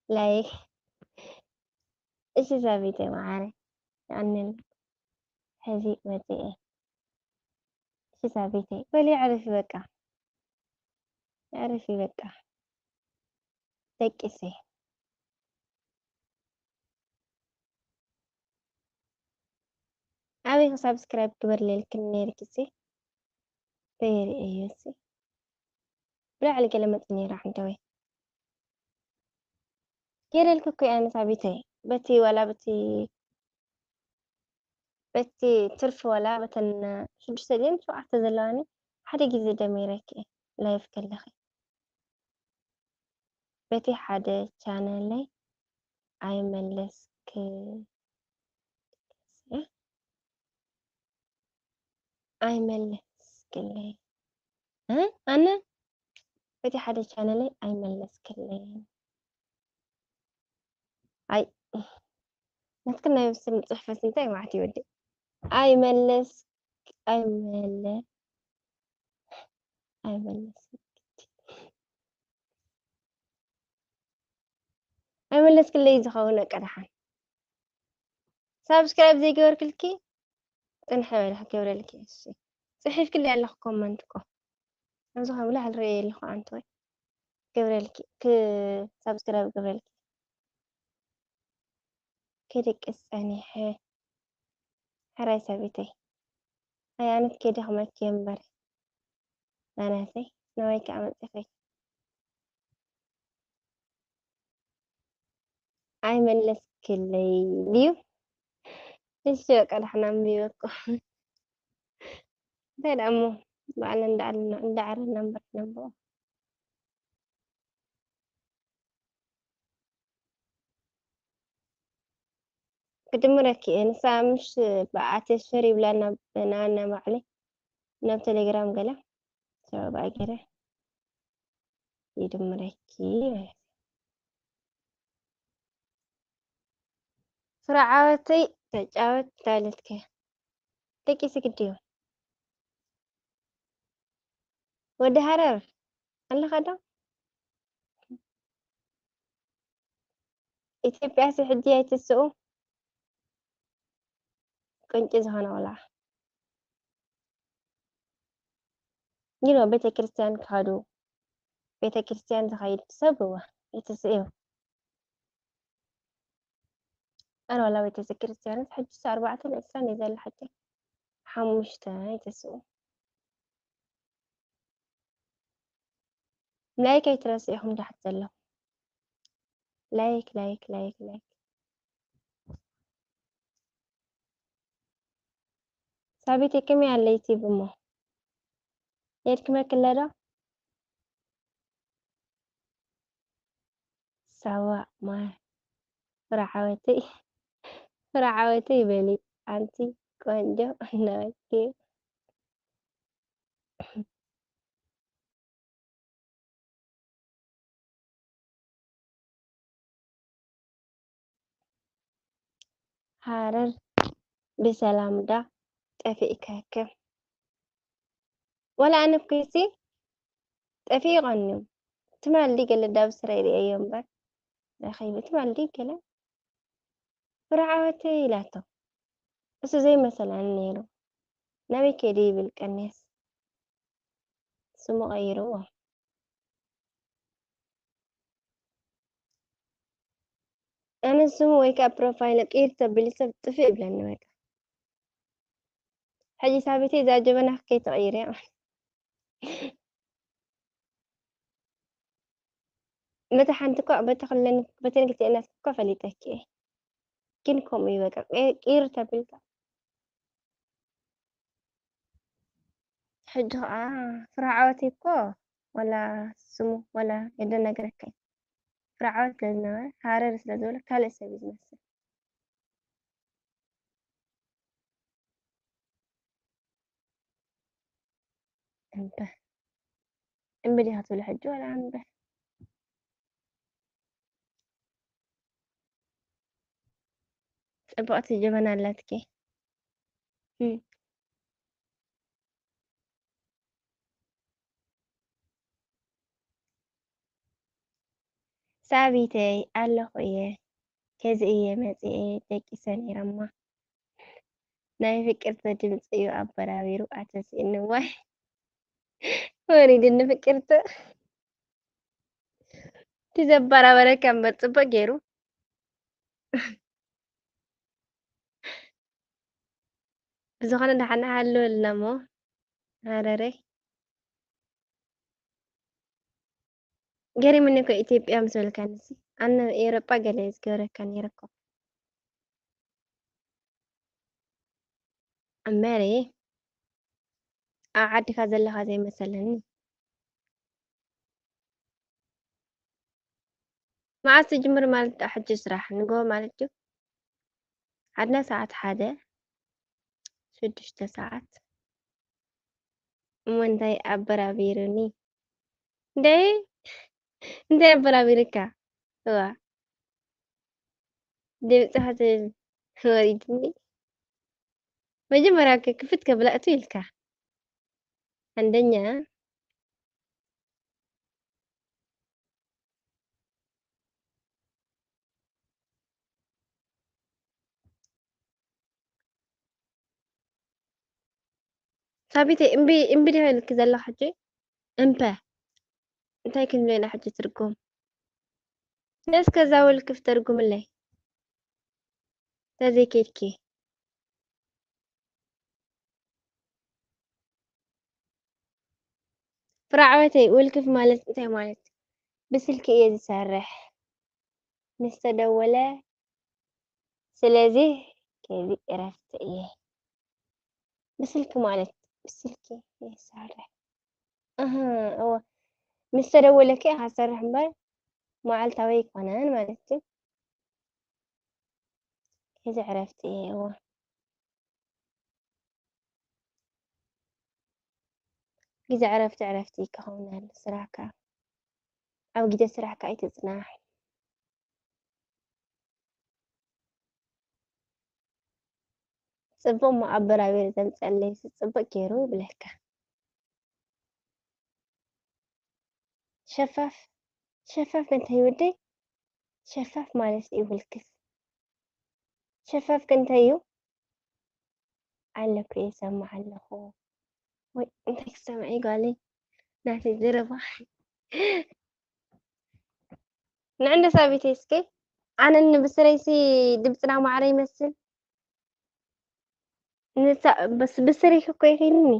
ላይክ። እሺ ሳቢተይ መዓረይ፣ ይቐንየለይ። ሕዚ መጺኤ። እሺ ሳቢተይ፣ በሊ ኣዕርፊ በቃ። ኣዕርፊ በቃ። ደቂሰይ። ኣበይ ሳብስክራይብ ግበርለይ ኢልክኒ ነይርኪ እሲ? በየርእየዮ እሲ? ብላዕሊ ገለ መጽ ነይራ ሓንተወይ። ገይረልኪ እኮ እየ ኣነ ሳቢተይ። በቲ ዋላ በቲ፣ በቲ ትርፊ ዋላ በተን ሽዱሽተ ድየን ሸውዓተ ዘለዋኒ ሓደ ግዜ ደሚረኪ እየ ላይቭ ከለኺ። በቲ ሓደ ቻነለይ ኣይመለስክ-፣ ኣይመለስክለይ። እ? ኣነ በቲ ሓደ ቻነለይ ኣይመለስክለይን። ኣይ፣ ናትክን ናይ ስም ጽሕፈት እንታይ ማለት እዩ ወዲ? ኣይመለስ-፣ ኣይመለ-፣ ኣይመለስ-፣ ኣይመለስክለይ ዝኸውን በቃ ደሓን። ሳብስክራይብ ዘይገበርክልኪ ጽንሐ በሊ ክገብረልኪ። እሺ፣ ጽሒፍክለይ ኣለኹ ኮመንት እኮ። ኣብዚ ከም ላዕሊ ርእየ ኣለኹ ኣንተ ወይ። ገብረልኪ፣ ክ-፣ ሳብስክራይብ ገብረልኪ። ክድቅስ ጸኒሐ። ሕራይ ሰቢተይ። ኣይ ኣነት ከይደኽመኪ እምበር። ናናተይ፣ ናባይ ከኣ መጺኺ። ኣይመለስክለይ ድዩ? እሺ፣ በቃ፣ ደሕና ኣንቢበኩም። እንታይ ደኣ እሞ፣ ባዕልና እንዳዓለና፣ እንዳዓረና እምበር ክነንብቦ። ክድምረኪ እየ። ንሳ ምሽ ብኣቴ ሸር ይብላ ናብ፣ ናና ባዕለይ ናብ ቴሌግራም ገለ። ሰበብ ኣገረ ይድምረኪ ማለት እዩ። ፍረ ዓወተይ ተጫወት ታለትከ ደቂ ስግድዮ። ወዲ ሃረር ኣለኻ ዶ? ኢትዮጵያ ሲ ሕጂ ኣይትስኡ ቅንጪ ዝኾነ ቆልዓ። You know፣ ቤተ ክርስቲያን ክኸዱ፣ ቤተ ክርስቲያን ዝኸይድ ሰብ እወ፣ ኣይትስእዮ። ኣነ ዋላ ቤተ ክርስቲያንስ ሕጂ ኣርባዕተን ዕስራን እዩ ዘሎ፣ ሕጂ ሓሙሽተ ኣይትስኡ። ላይክ ኣይትረስዑ ኢኹም ታሕቲ ዘለኹም። ላይክ፣ ላይክ፣ ላይክ፣ ላይክ። ሳቢት ከመይ ኣለይቲ ብሞ? የድክመኪ ኣሎ ዶ? ሳዋ ማይ ፍረ ዓወተይ፣ ፍረ ዓወተይ በሊ ኣንቲ ቆንጆ እናበልኪ። ሃረር ብሰላም ዳ ጠፊእካከ? ዋላ ኣነ እኮ ሲ ጠፊኡ ቀንዩ። ትማሊ ገለ ዳብ ስረ ይርእዮ እምበር ረኺቡ። ትማሊ ገለ ፍረ ዓወተይ ኢላቶ። እሱ ዘይመሰላኒ ነይሩ። ናበይ ከይዱ ይብል ቀንየስ። ስሙ ቀይርዎ። ኣነ ስሙ ወይ ከዓ ፕሮፋይል ቅይር ተብሊ ሰብ ጥፍእ ይብለኒ በቃ። ሕጂ ሳቢተይ እዛ ጀበና ከይትቕይርያ። በቲ ሓንቲ እኮ፣ በቲ ክለን-፣ በተን ክልቲኤን ናትኪ እኮ ፈሊጠኪ እየ። ግን ከምኡ እዩ በቃ፣ ቀ-፣ ቅይር ተብልካ። ሕጂ ኸዓ ፍረ ዓወተይ እኮ ዋላ ስሙ ዋላ የደናግረካ እዩ። ፍረ ዓወት ስለ ዝነበረ፣ ሃረር ስለ ዝበለ ካልእ ሰብ እዩ ዝመስል። እምበ፣ እምቢ ዲኻ ትብሊ ሕጂ ዋላ እምበ? ጽብቕቲ ጀበና ኣላትኪ። እም። ሳቢተይ ኣለኹ እየ፣ ከዚ እየ መጺኤ ደቂሰ ነይረማ። ናይ ፍቅርተ ድምጺ እዩ ኣበራቢሩ ኣተሲእኒ። ዋይ ወሪድኒ ፍቅርተ። እቲ ዘበራበረካ እምበር ጽቡቅ ገይሩ። ብዝኾነ ደሓን ሓልወልና እሞ ሃረረይ። ገሪሙኒ እኮ ኢትዮጵያ ምስ በልካኒ ሲ። ኣነ ኤውሮጳ ገለ እየ ዝገብረካ ነይረ እኮ። እምበሪ ኣብ ዓድካ ዘለኻ ዘይመሰለኒ። መዓስ ትጅምር ማለት ደኣ ሕጂ ስራሕ? ንግሆ ማለት ድዩ? ዓድና ሰዓት ሓደ፣ ሽዱሽተ ሰዓት። እሞ እንታይ ኣበራቢሩኒ? እንዴ እንታይ ኣበራቢሩካ? እዋ ድምፅኻ ትብል ወሪድኒ። መጀመርያ ከ ክፍት ከብላ እቱ ኢልካ። አንደኛ ሳቢተይ እምቢ እምቢ ዲኻ ኢልኪ ዘለኻ ሕጂ? እምበ እንታይ ክንብል ኢና ሕጂ ትርጉም? ነስከ እዛ ውልክፍ ተርጉምለይ ተዘይከድኪ። ፍራዕወተይ ውልክፍ ማለት እንታይ ማለት? ብስልኪ እየ ዝሰርሕ ምስ ተደወለ ስለዚ ከዚ እረፍቲ እየ። ብስልኪ ማለት ብስልኪ እየ ዝሰርሕ። ኣሃ እወ ምስ ተደወለኪ ኢኻ ትሰርሕ እምበር መዓልታዊ ኣይኮነን ማለት እዩ። ከዚ ዕረፍቲ እየ እወ። ግዜ ዕረፍቲ ዕረፍቲ ክኸውን ኣሎ ስራሕካ ኣብ ግዜ ስራሕካ ኣይትጽናሕ። ጽቡቕ እሞ ኣበራቢሩ ዘምጸለይ ጽቡቕ ገይሩ ይብለካ። ሸፋፍ ሸፋፍ እንታይ እዩ ወደይ? ሸፋፍ ማለት እዩ ውልክፍ። ሸፋፍ ከ እንታይ እዩ? ኣለኩ እየ ይሰምዕ ኣለኹ። ወይ እንታይ ክሰምዕ እዩ ጓለይ ናተይ ዘረባ። ንዕንደ ሳቢተይ እስከ ኣነኒ ብስረይሲ ድምፅና ማዕረ ይመስል። ንሳ በስ ብስሪክ እኮ ይኸይንኒ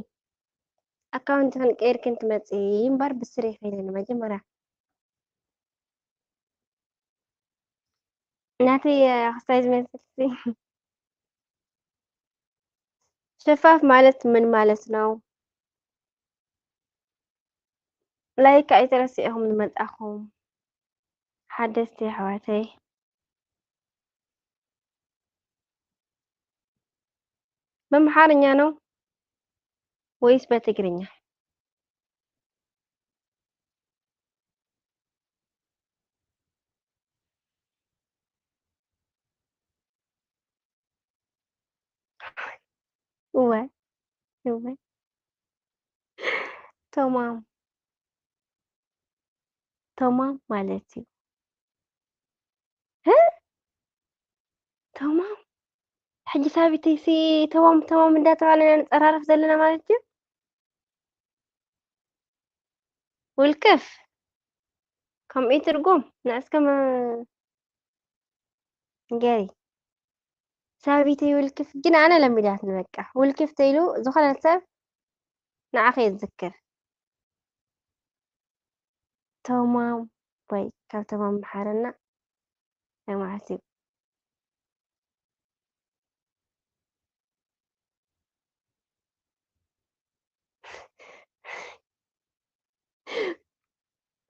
ኣካውንት ክንቀይር ክንትመጽ እምበር ብስሪክ ይኸይንኒ መጀመርያ ናተይ ክስታይ ዝመስል ሸፋፍ ማለት ምን ማለት ነው? ላይክ ኣይተረስዕኹም ዝመጻኹም ሓደስቲ ኣሕዋተይ። በምሓርኛ ነው ወይስ በትግርኛ? እወ እወ ተማም ተማም ማለት እዩ። እ? ተማም ሕጂ ሳቢተይሲ ተማም ተማም እንዳተባለና ንፀራረፍ ዘለና ማለት እዩ። ውልቅፍ ከምኡ ትርጉም ንዕስከ ንገሪ። ሳቢተይ ውልክፍ ግን ኣነ ለሚዳትኒ በቃ። ውልክፍ ተይሉ ዝኾነ ሰብ ንዓኺ እየ ዝዝክር። ተማም ወይ ካብ ተማም መሓረና። ናይ መዓልቲ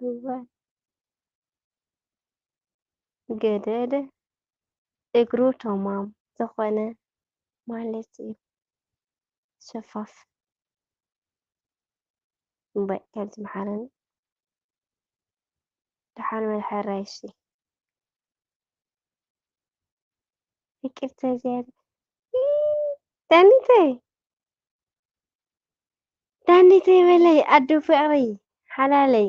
እዋይ ገደደ እግሩ ተማም ዝኾነ ማለት እዩ። ሸፋፍ እምባይ ካብ ዝመሓረኒ ደሓን መድሓራይ እሺ። ይቅርታ ዝያዳ ዳኒተይ ዳኒተይ በለይ ኣዶ ፍቅሪ ሓላለይ።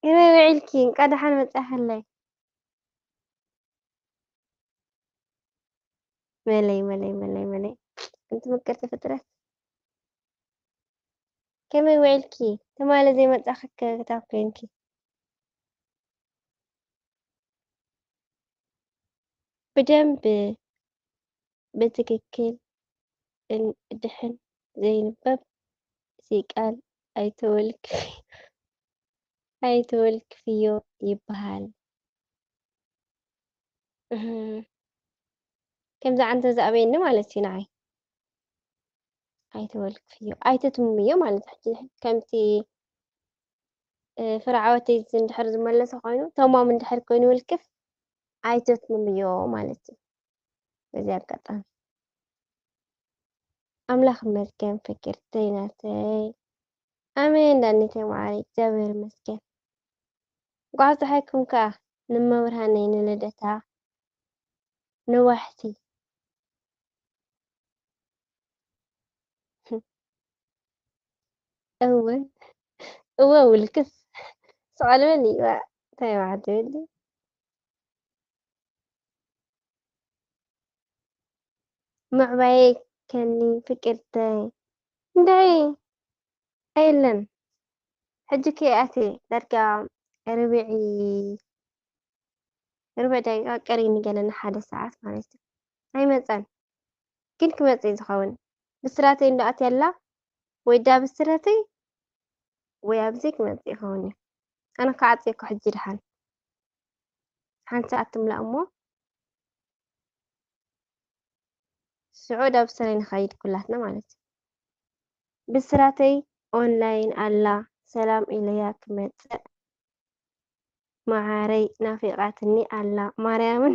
ከመይ ውዒልኪ? እንቃ ደሓን መጻኽለይ። መለይ፣ መለይ፣ መለይ፣ መለይ። ኣንቲ ምቅርቲ ፍጥረት። ከመይ ውዒልኪ? ትማሊ ዘይመጻኺ ከ ክታብ ኮይንኪ? ብደንብ ብትክክል እን-፣ ድሕን ዘይንበብ እዚ ቃል ኣይተወልክ-፣ ኣይተወልክፍዮ ይበሃል። እህ፣ ከምዚ ዓንተ ዝኣበየኒ ማለት እዩ ንዓይ። ኣይተወልክፍዮ፣ ኣይተትምምዮ ማለት እዩ። ሕጂ ከምቲ፣ እ፣ ፍረ ዓወተይ እንድሕር ዝመለሰ ኮይኑ፣ ተማም እንድሕር ኮይኑ ውልክፍ፣ ኣይተትምምዮ ማለት እዩ። በዚ ኣጋጣሚ ኣምላኽ ይመስገን ፍቅርተይ ናተይ። ኣሜን ዳኒተይ ማዓረይ፣ እግዚኣብሔር ይመስገን። እንኳዕ ኣብፀሐኩም ከዓ ንመብርሃነይ ንልደታ ነዋሕቲ። እወ፣ እወ ውልክፍ። ስቕ በል እዋ፣ እንታይ ዋዕድ ትብል? ምዕባየይ ከኒ ፍቅርተይ። እንድዒ፣ ኣየለን። ሕጂ ከ ኣትየ ዳርጋ ርብዒ፣ ርብዒ ደቂቃ ቀሪኒ ገለ ንሓደ ሰዓት ማለት እዩ። ኣይመጸን። ግን ክመጽእ እዩ ዝኸውን። ብስራተይ እንዶ ኣትየ ኣላ፣ ወይ ዳ ብስራተይ፣ ወይ ኣብዚ ክመጽእ ይኸውን እዩ። ኣነ ክዓጽዮ እኮ ሕጂ ደሓን። ሓንቲ ሰዓት ትምላእ እሞ፣ ሽዑ ዳ ብስራይ ንኸይድ ኩላትና ማለት እዩ። ብስራተይ ኦንላይን ኣላ፣ ሰላም ኢለያ ክመጽእ። መዓረይ ናፊቓትኒ ኣላ ማርያምን።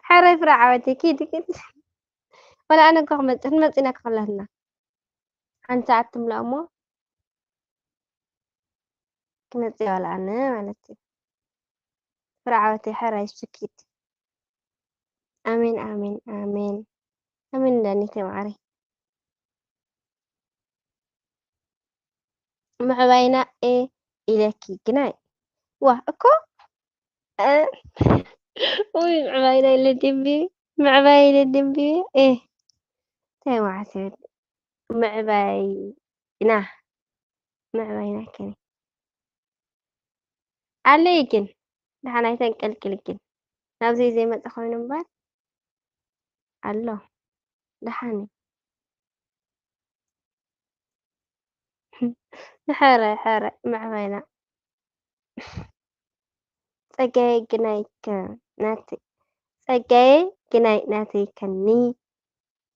ሓራይ ፍረ ዓወተይ ኪድ ኪድ። ወላ ኣነ እኮ ክመጽእ፣ ክንመጽእ ኢና እኮ ኩላትና። ሓንቲ ሰዓት ትምላእ እሞ ክመጽእ እያ ወላ ኣነ ማለት እዩ። ፍረ ዓወተይ ሓራይ እሱ ኪድ። ኣሜን፣ ኣሜን፣ ኣሜን። ኣሜን ዳኒተይ መዓረይ። ምዕባይና እየ ኢለኪ ግናይ። ዋ እኮ፣ እ፣ ውይ ምዕባይና ኢለ ድምቢ፣ ምዕባይ ኢለ ድምቢ፣ እ፣ እንታይ ማለት እዩ? ምዕባይና፣ ምዕባይና ከመይ? ኣለይ ግን፣ ደሓን ኣይተንቀልቅሊ ግን። ናብዚ ዘይመጸ ኮይኑ እምበር፣ ኣሎ። ደሓን እዩ። ሕረ፣ ሕረ፣ ምዕባይና። ጸጋዬ ግናይ ከ-፣ ናተይ፣ ጸጋዬ ግናይ ናተይ ከኒ።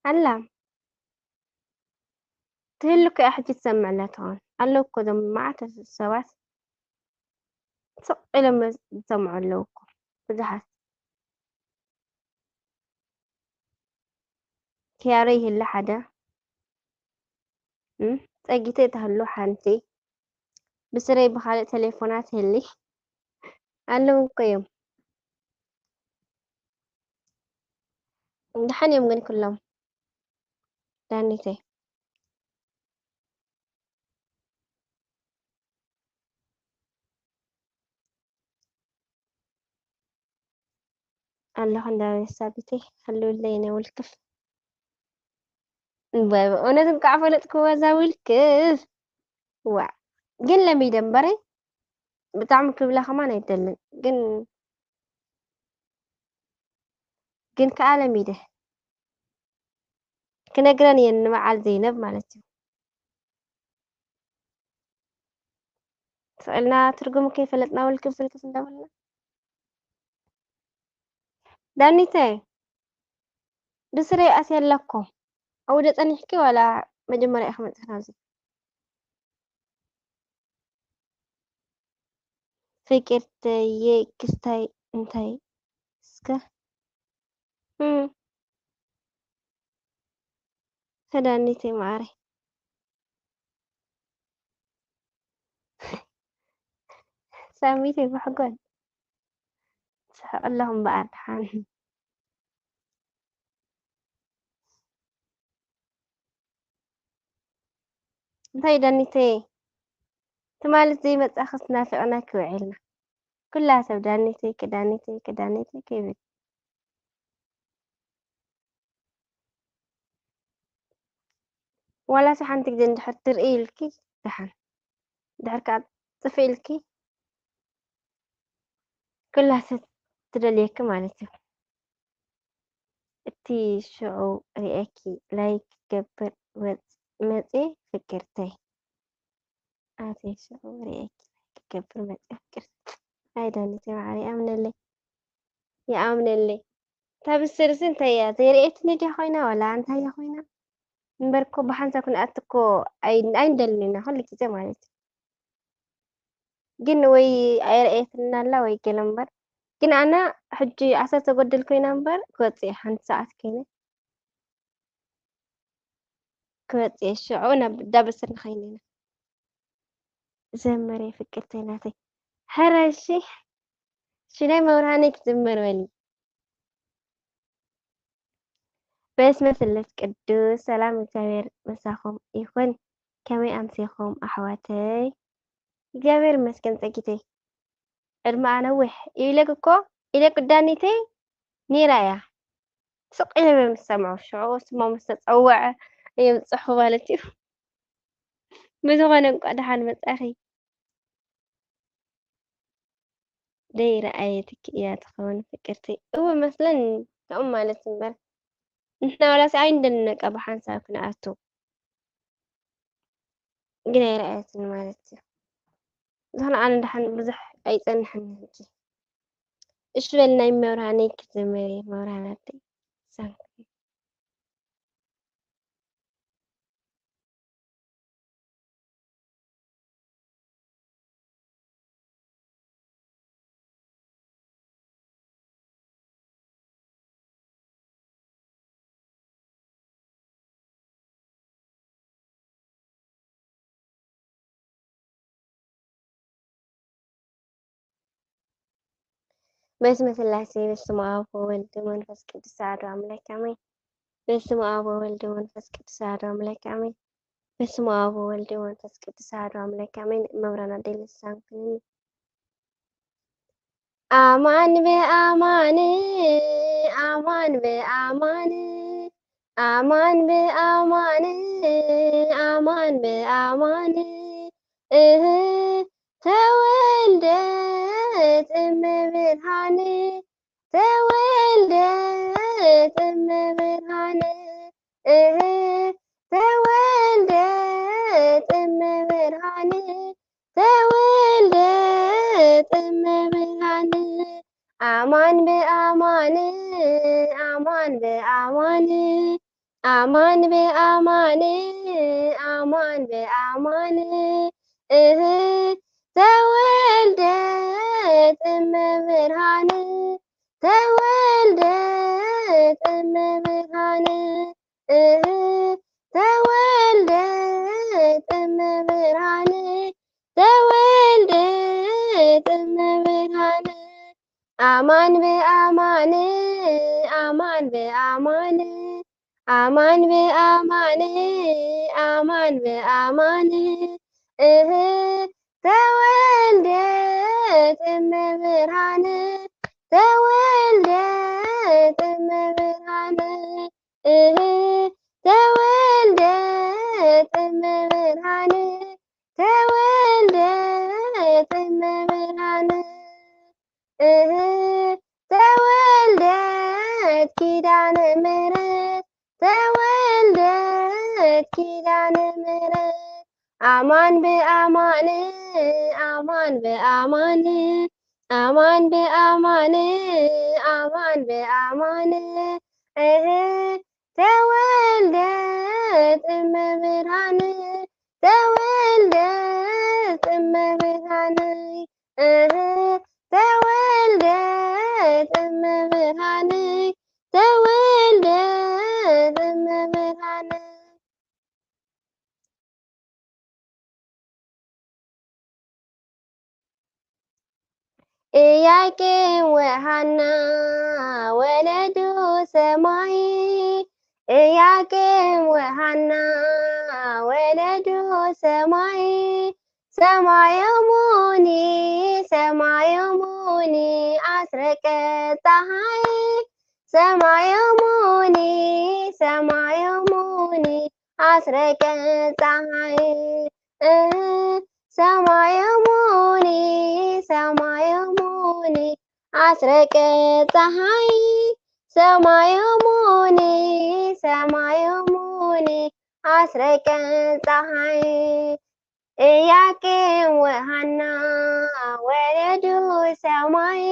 ኣላ። ትህሉ እኮ እያ ሕጂ ትሰምዕ ኣላ ትኸውን። ኣለዉ እኮ እዞም መዓት ሰባት ስቕ ኢሎም ዝሰምዑ ኣለዉ እኮ ብዙሓት። ኪያሮ ይህሉ ሓደ፣ እም፣ ጸጊተይ ትህሉ ሓንቲ፣ ብስረይ ብኻልእ ቴሌፎናት ህሊ ኣለዉ እኮ እዮም። ደሓን እዮም ግን ኩሎም። ዳኒተይ። ኣለኹ እንዳ ሳቢተይ፣ ሃልውለይ የኔ ውልክፍ። እምባይ፣ በእውነት እንኳዕ ፈለጥክዎ እዛ ውልክፍ። ዋእ፣ ግን ለሚደ እምበረይ፣ ብጣዕሚ ክብላ ከማን ኣይደልን። ግን፣ ግን ከኣ ለሚደ። ክነግረን እየን ንበዓል ዘይነብ ማለት እዩ። ስቕ ኢልና ትርጉሙ ከይፈለጥና ውልክፍ ዝልክፍ እንዳበልና። ዳኒተይ፣ ብስረይ ኣትያ ኣላ እኮ። ኣብኡ ዶ ጸኒሕኪ ዋላ መጀመርያ ኢኺ መጺኺ ናብዚ? ፍቅርተየ ክስታይ እንታይ እስከ? እም። ዳኒተይ መዓረይ። ሳሚተይ ብሕጎን። ስሕቕ ኣለኹ እምበኣር ደሓን። እንታይ ዳኒተይ? ትማሊ ዘይመጻእክስ ናፊቕናኪ ውዒልና። ኩላ ሰብ ዳኒተይ ከ ዳኒተይ ከ ዳኒተይ ከ ይብል። ዋላስ ሓንቲ ግዜ እንድሕር ትርኢ ኢልኪ ደሓን፣ እንድሕር ከኣ ጥፍእ ኢልኪ ኩላ ሰብ ትደልየኪ ማለት እዩ። እቲ ሽዑ ርእየኪ ላይክ ክገብር ወጽ- መጽየ ፍቅርተይ። ኣቲ ሽዑ ርእየኪ ላይክ ክገብር መጽየ ፍቅርተይ። ኣይ ዳኒተይ መዓረይ ይኣምነለይ። ይኣምነለይ። እታ ብስርሲ እንታይ እያ? ዘይርእየትኒ ድያ ኮይና ዋላ እንታይ እያ ኮይና? እምበር እኮ ብሓንሳብ ክንኣቱ እኮ ኣይ- ኣይንደልን ኢና ኩሉ ግዜ ማለት እዩ። ግን ወይ ኣይረኣየትንን ኣላ ወይ ገለ እምበር። ግን ኣነ ሕጂ ዓሰርተ ጎደል ኮይና እምበር ክወጽእ እየ ሓንቲ ሰዓት ኮይነ ክወጽእ እየ። ሽዑ ናብ ዳበስር ንኸይድ ኢና። ዘመረ ፍቅርተይ ናተይ። ሕረ እሺ። ሽላይ መብርሃነይ ክዝመር በሊ። በስመ ስሉስ ቅዱስ ሰላም እግዚኣብሔር ምሳኹም ይኹን። ከመይ ኣምሲኹም ኣሕዋተይ? እግዚኣብሔር ይመስገን ጸጊተይ። ዕድመኣ ነዊሕ ኢለክ እኮ ኢለክ ዳኒተይ ነይራ እያ። ስቕ ኢለ እየ ምስ ሰምዖ ሽዑ ስማ ምስ ተጸውዐ የብጽሑ ማለት እዩ። ብዝኾነ እንቋዕ ደሓን መጻኺ። ደይረኣየትኪ እያ ትኸውን ፍቅርተይ። እወ መስለኒ ከምኡ ማለት እምበር ንሕና ዋላስ ኣይንደነቀ ብሓንሳብ ክንኣቱ ግን ኣይረኣየትን ማለት እዩ። ዝኾነ ኣነ ደሓን ብዙሕ ኣይጸንሕን ሕጂ። እሺ በል ናይ መብርሃነይ ክትዘምሪ መብርሃን ኣደይ ሳንኩ። በስመ ስላሴ በስመ አብ ወወልድ ወመንፈስ ቅዱስ አሐዱ አምላክ አሜን። በስመ አብ ወወልድ ወመንፈስ ቅዱስ አሐዱ አምላክ አሜን። በስመ አብ ወወልድ ወመንፈስ ቅዱስ አሐዱ አምላክ አሜን። መብራን አደይ ልሳን ኩንኒ። አማን በአማን አማን በአማን አማን በአማን አማን በአማን እህ ተወልደት እመ ብርሃን ተወልደት እመ ብርሃን እህ ተወልደት እመ ብርሃን ተወልደት እመ ብርሃን አማን በአማን አማን በአማን አማን በአማን አማን በአማን እህ ተወልደት እመ ብርሃን ተወልደት እመ ብርሃን እህ ተወልደት እመ ብርሃን ተወልደት እመ ብርሃን አማን በአማን አማን በአማን አማን በአማን አማን በአማን እህ ተወልደት እመ ብርሃን ተወልደት እመ ብርሃን እህ ተወልደት እመ ብርሃን ተወልደት እመ ብርሃን እህ ተወልደት ኪዳነ ምሕረት ተወልደት ኪዳነ ምሕረት አማን በአማን አማን በአማን አማን በአማን አማን በአማን እህ ተወልደት እመ ብርሃን ተወልደት እመ ብርሃን እህ ተወልደት እመ ብርሃን ተወልደት እመ ብርሃን ኢያቄም ወሃና ወለዱ ሰማይ ኢያቄም ወሃና ወለዱ ሰማይ ሰማዮሙኒ ሰማዮሙኒ ኣስረቀ ፀሓይ ሰማዮሙኒ ሰማዮሙኒ ኣስረቀ ፀሓይ እህ፣ ሰማዮሙኒ ሰማዮሙኒ ኣስረቀ ፀሓይ ሰማዮሙኒ ሰማዮሙኒ ኣስረቀ ፀሓይ ኢያቄም ወሃና ወለዱ ሰማይ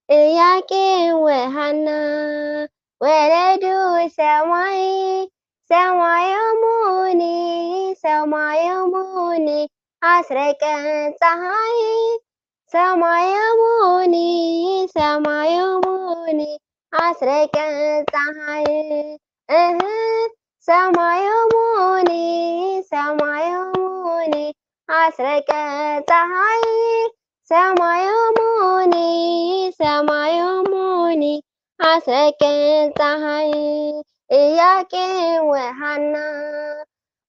ኢያቄም ወሃና ወለዱ ሰማይ ሰማዮሙኒ ሰማዮሙኒ ኣስረቀ ፀሓይ ሰማዮሙኒ ሰማዮሙኒ ኣስረቀ ፀሓይ እህ ሰማዮሙኒ ሰማዮሙኒ ኣስረቀ ፀሓይ ሰማዮሙኒ ሰማዮሙኒ ኣስረቀ ፀሓይ ኢያቄም ወሃና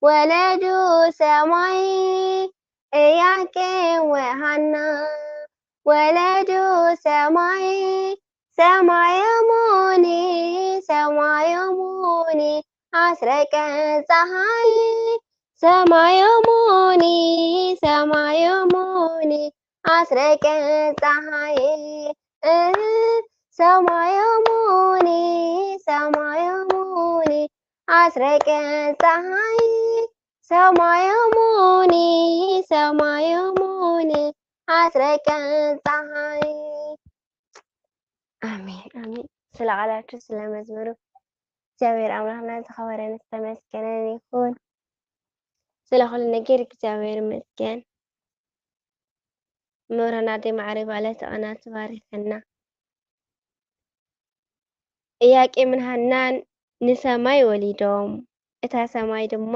ወለዱ ሰማይ ኢያቄም ወሃና ወለዱ ሰማይ ሰማዮሙኒ ሰማዮሙኒ ኣስረቀ ፀሓይ ሰማዮሙኒ ሰማዮሙኒ ኣስረቀ ፀሓይ እህ፣ ሰማዮሙኒ ሰማዮሙኒ ኣስረቀ ፀሓይ ሰማዮሙኒ ሰማዮሙኒ ኣስረቀ ፀሓይ ኣሜን ኣሜን። ስለ ቃላችሁ ስለ መዝሙሩ እግዚኣብሔር ኣምላኽና ዝኸበረን ዝተመስገነን ይኹን። ስለ ኩሉ ነገር እግዚኣብሔር ይመስገን። መብርሃን ኣደይ ማዕረ ባለ ተቐና ትባሪኸና። ኢያቄምን ሃናን ንሰማይ ወሊዶም፣ እታ ሰማይ ድማ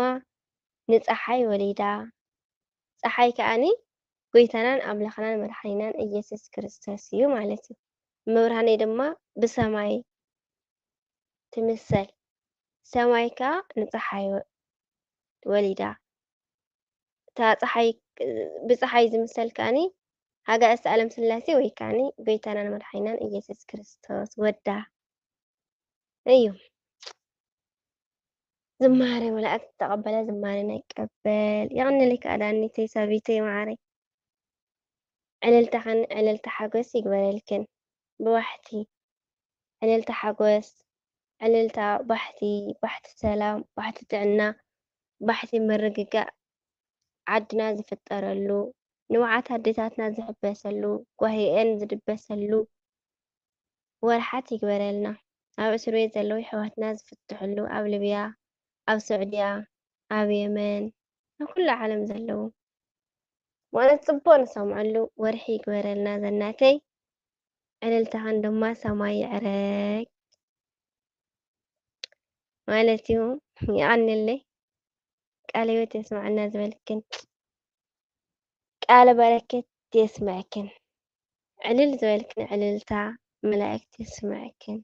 ንጸሓይ ወሊዳ። ጸሓይ ከኣኒ ጎይታናን ኣምላኽናን መድሓኒናን ኢየሱስ ክርስቶስ እዩ ማለት እዩ። መብርሃነይ ድማ ብሰማይ ትምሰል። ሰማይ ከኣ ንጸሓይ ወ-፣ ወሊዳ። እታ ጸሓይ፣ ብጸሓይ ዝምሰል ከኣኒ ኣጋእዝተ ኣለም ስላሴ ወይ ከኣኒ ጎይታናን መድሓኒናን ኢየሱስ ክርስቶስ ወዳ እዩ። ዝማሬ መላእክት ዝተቐበለ ዝማሬና ይቀበል። የቐንየለይ ከኣ ዳኒተይ ሳቢተይ መዓረይ። ዕልልታኽን ዕልልታ ሓጎስ ይግበረልክን። ብዋሕቲ ዕልልታ ሓጎስ፣ ዕልልታ ባሕቲ፣ ባሕቲ ሰላም፣ ባሕቲ ጥዕና፣ ባሕቲ ምርግጋእ ዓድና ዝፍጠረሉ፣ ንብዓት ኣዴታትና ዝሕበሰሉ፣ ጓሂአን ዝድበሰሉ ወርሓት ይግበረልና። ኣብ እስር ቤት ዘለዉ የሕዋትና ዝፍትሕሉ፣ ኣብ ልብያ፣ ኣብ ስዑድያ፣ ኣብ የመን፣ ኣብ ኩሉ ዓለም ዘለዉ ማለት ጽቡቕ ንሰምዐሉ ወርሒ ይግበረልና ዘናተይ። ዕልልታኽን ድማ ሰማይ ይዕረግ ማለት እዩ። የቐንየለይ። ቃለ ህይወት የስምዐና ዝበልክን፣ ቃለ በረከት የስምዐክን። ዕልል ዝበልክን ዕልልታ መላእክት የስምዐክን።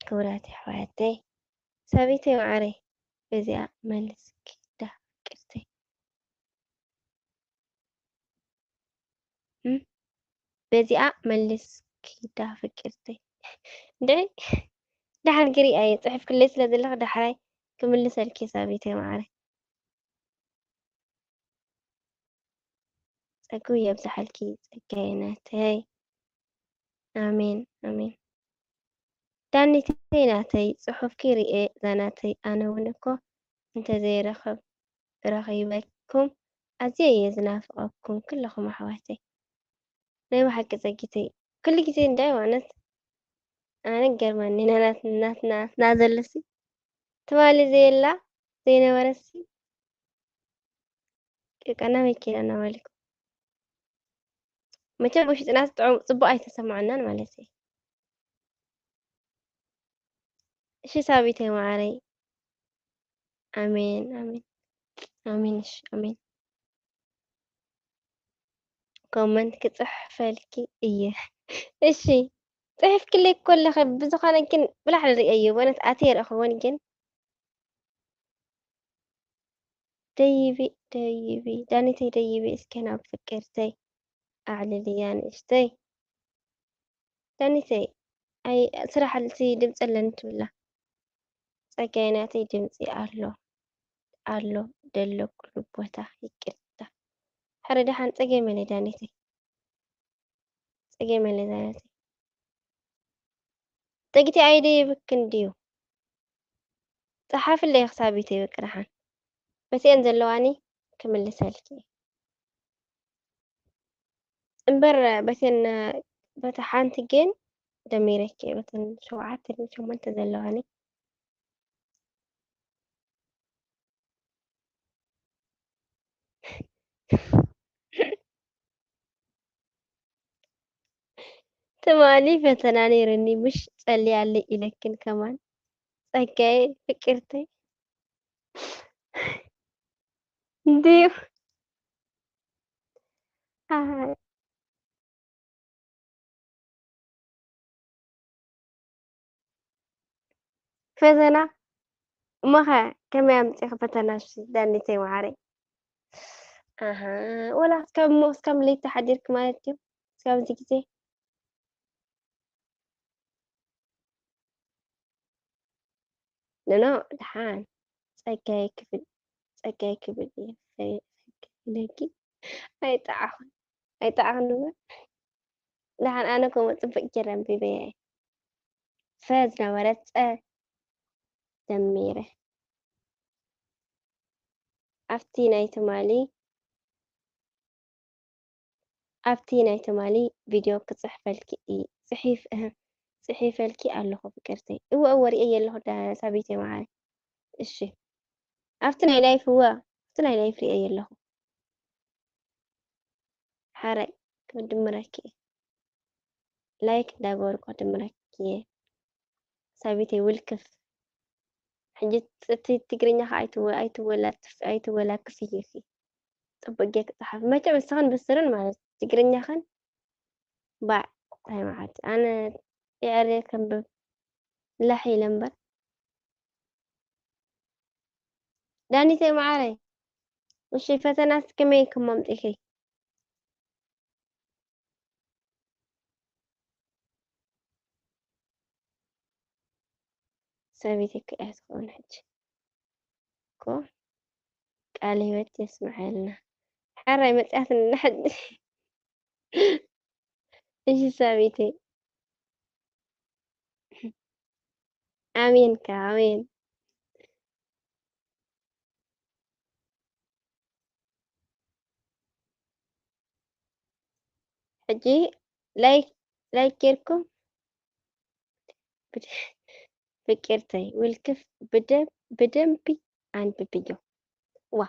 ክቡራት ኣሕዋተይ፣ ሳቢተይ መዓረይ፣ በዚኣ መልስኪ ዳ ፍቅርተይ። እም፣ በዚኣ መልስኪ ዳ ፍቅርተይ። እንድዒ፣ ደሓን ግሪ ኣየ፣ ጽሒፍክለይ ስለ ዘለኺ ዳሕራይ ክምልሰልኪ ሳቢተይ መዓረይ። ጸግኡ የብዝሓልኪ ጸጋየ ናተይ። ኣሜን፣ ኣሜን። ዳኒተይ ናተይ፣ ጽሑፍኪ ርኤ ዛናተይ፣ ኣነ እውን እኮ እንተዘይረኸብ-፣ ረኺበኩም ኣዝየ እየ ዝናፍቐኩም ኩለኹም ኣሕዋተይ። ናይ ብሓቂ ጸጊተይ። ኩሉ ግዜ እንድዒ ማለት ኣነ ገርመኒ፣ ናትና፣ ናትና፣ ናትና ዘለሲ ትማሊ ዘየላ፣ ዘይነበረሲ፣ ቀቀና መኪና እናበልኩ። መቸም ውሽጥና ጥዑም፣ ጽቡቕ ኣይተሰማዓናን ማለት እዩ። እሺ ሳቢተይ መዓረይ። ኣሜን፣ ኣሜን። ኣሜን፣ እሺ፣ ኣሜን። ኮመንት ክጽሕፈልኪ እየ። እሺ፣ ጽሒፍክለይ እኮ ኣለኺ። ብዝኾነ ግን ብላዕሊ ርእየዮ። በእውነት ኣትየ ኣይረእኽዎን ግን። ደይቢ፣ ደይቢ፣ ዳኒተይ ደይቢ እስከ ናብ ፍቅርተይ ኣዕልልያ ንእሽተይ። ዳኒተይ፣ ኣይ፣ ስራሕ ኣልሲ ድምፂ ኣለኒ ትብላ። ጸጋይ ናተይ ድምፂ ኣሎ፣ ኣሎ፣ ደሎ ኩሉ ቦታ፣ ይቅርታ። ሕረ ደሓን ጸገም የለ ዳኒተይ። ጸገም የለ ዳኒተይ። ጸጊቲ ኣይደ ይብክን ድዩ? ጸሓፍለይ ክሳብ ይተይበቅርሓን። በቲአን ዘለዋኒ ክምልሰልኪ። እምበር በተን፣ በታ ሓንቲ ግን ደሚረኪ፣ በተን ሸውዓተ ድን ሸሞንተ ዘለዋኒ። ትማሊ ፈተና ነይርኒ፣ ምሽ ጸልያለይ ኢለክን ከማን። ጸጋዬ ፍቅርተይ። እንድዩ። ኣይ። ፈተና? እሞኸ ከመይ ኣምጺኺ ፈተናሽ ዳኒተይ መዓረይ? ኣሃ፣ ወላ እስካብ እሞ እስካብ ለይቲ ሓዲርኪ ማለት ድዩ? እስካብ እዚ ግዜ? ኖኖ፣ ደሓን። ጸጋይ ክብል፣ ጸጋይ ክብል እየ ፈ-፣ ፈገግ ኢለኪ። ኣይጠዓኹን፣ ኣይጠዓኹን እሞ። ደሓን ኣነ ከምኡ ጽቡቅ ጌረ ኣንቢበያ እየ። ፈ ዝነበረት ጸ ደሚረ። ኣብቲ ናይ ትማሊ ኣብቲ ናይ ትማሊ ቪድዮ ክጽሕፈልኪ እየ፣ ጽሒፍ-፣ እህ፣ ጽሒፈልኪ ኣለኹ ፍቅርተይ። እወ፣ እወ፣ ርእየዮ ኣለኹ ዳ-፣ ሳቢተይ መዓረይ። እሺ። ኣብቲ ናይ ላይፍ፣ እወ፣ ኣብቲ ናይ ላይፍ ርእየዮ ኣለኹ። ሓራይ፣ ክድምረኪ እየ። ላይክ እንዳገበርኩ ክድምረኪ እየ። ሳቢተይ ውልክፍ። ሕጂ እቲ ትግርኛኻ ኣይትወ-፣ ኣይትወላትፍ-፣ ኣይትወላክፍይ ኢኺ። ጽቡቅ ጌርኪ ጸሓፊ። መቸም ንስኽን ብስርን ማለት ትግርኛኽን ባዕ፣ እንታይ መዓት። ኣነ የዕርየ ከንብብ ላሕ ኢለ እምበር። ዳኒተይ መዓረይ፣ እሺ ፈተናስ ከመይ ኢልክሞ ኣምጺእኪ? ሰበይቲ እኮ እያ ትኸውን ሕጂ እኮ። ቃለ ህይወት የስምዐልና። ሓራይ መጽያትኒ ሕጂ። እሺ ሰበይተይ። ኣሜን ከ ኣሜን። ሕጂ ላይክ፣ ላይክ ጌርኩም ብደ-፣ ፍቅርተይ ውልክፍ ብደ-፣ ብደንቢ ኣንብብዮ። ዋ፣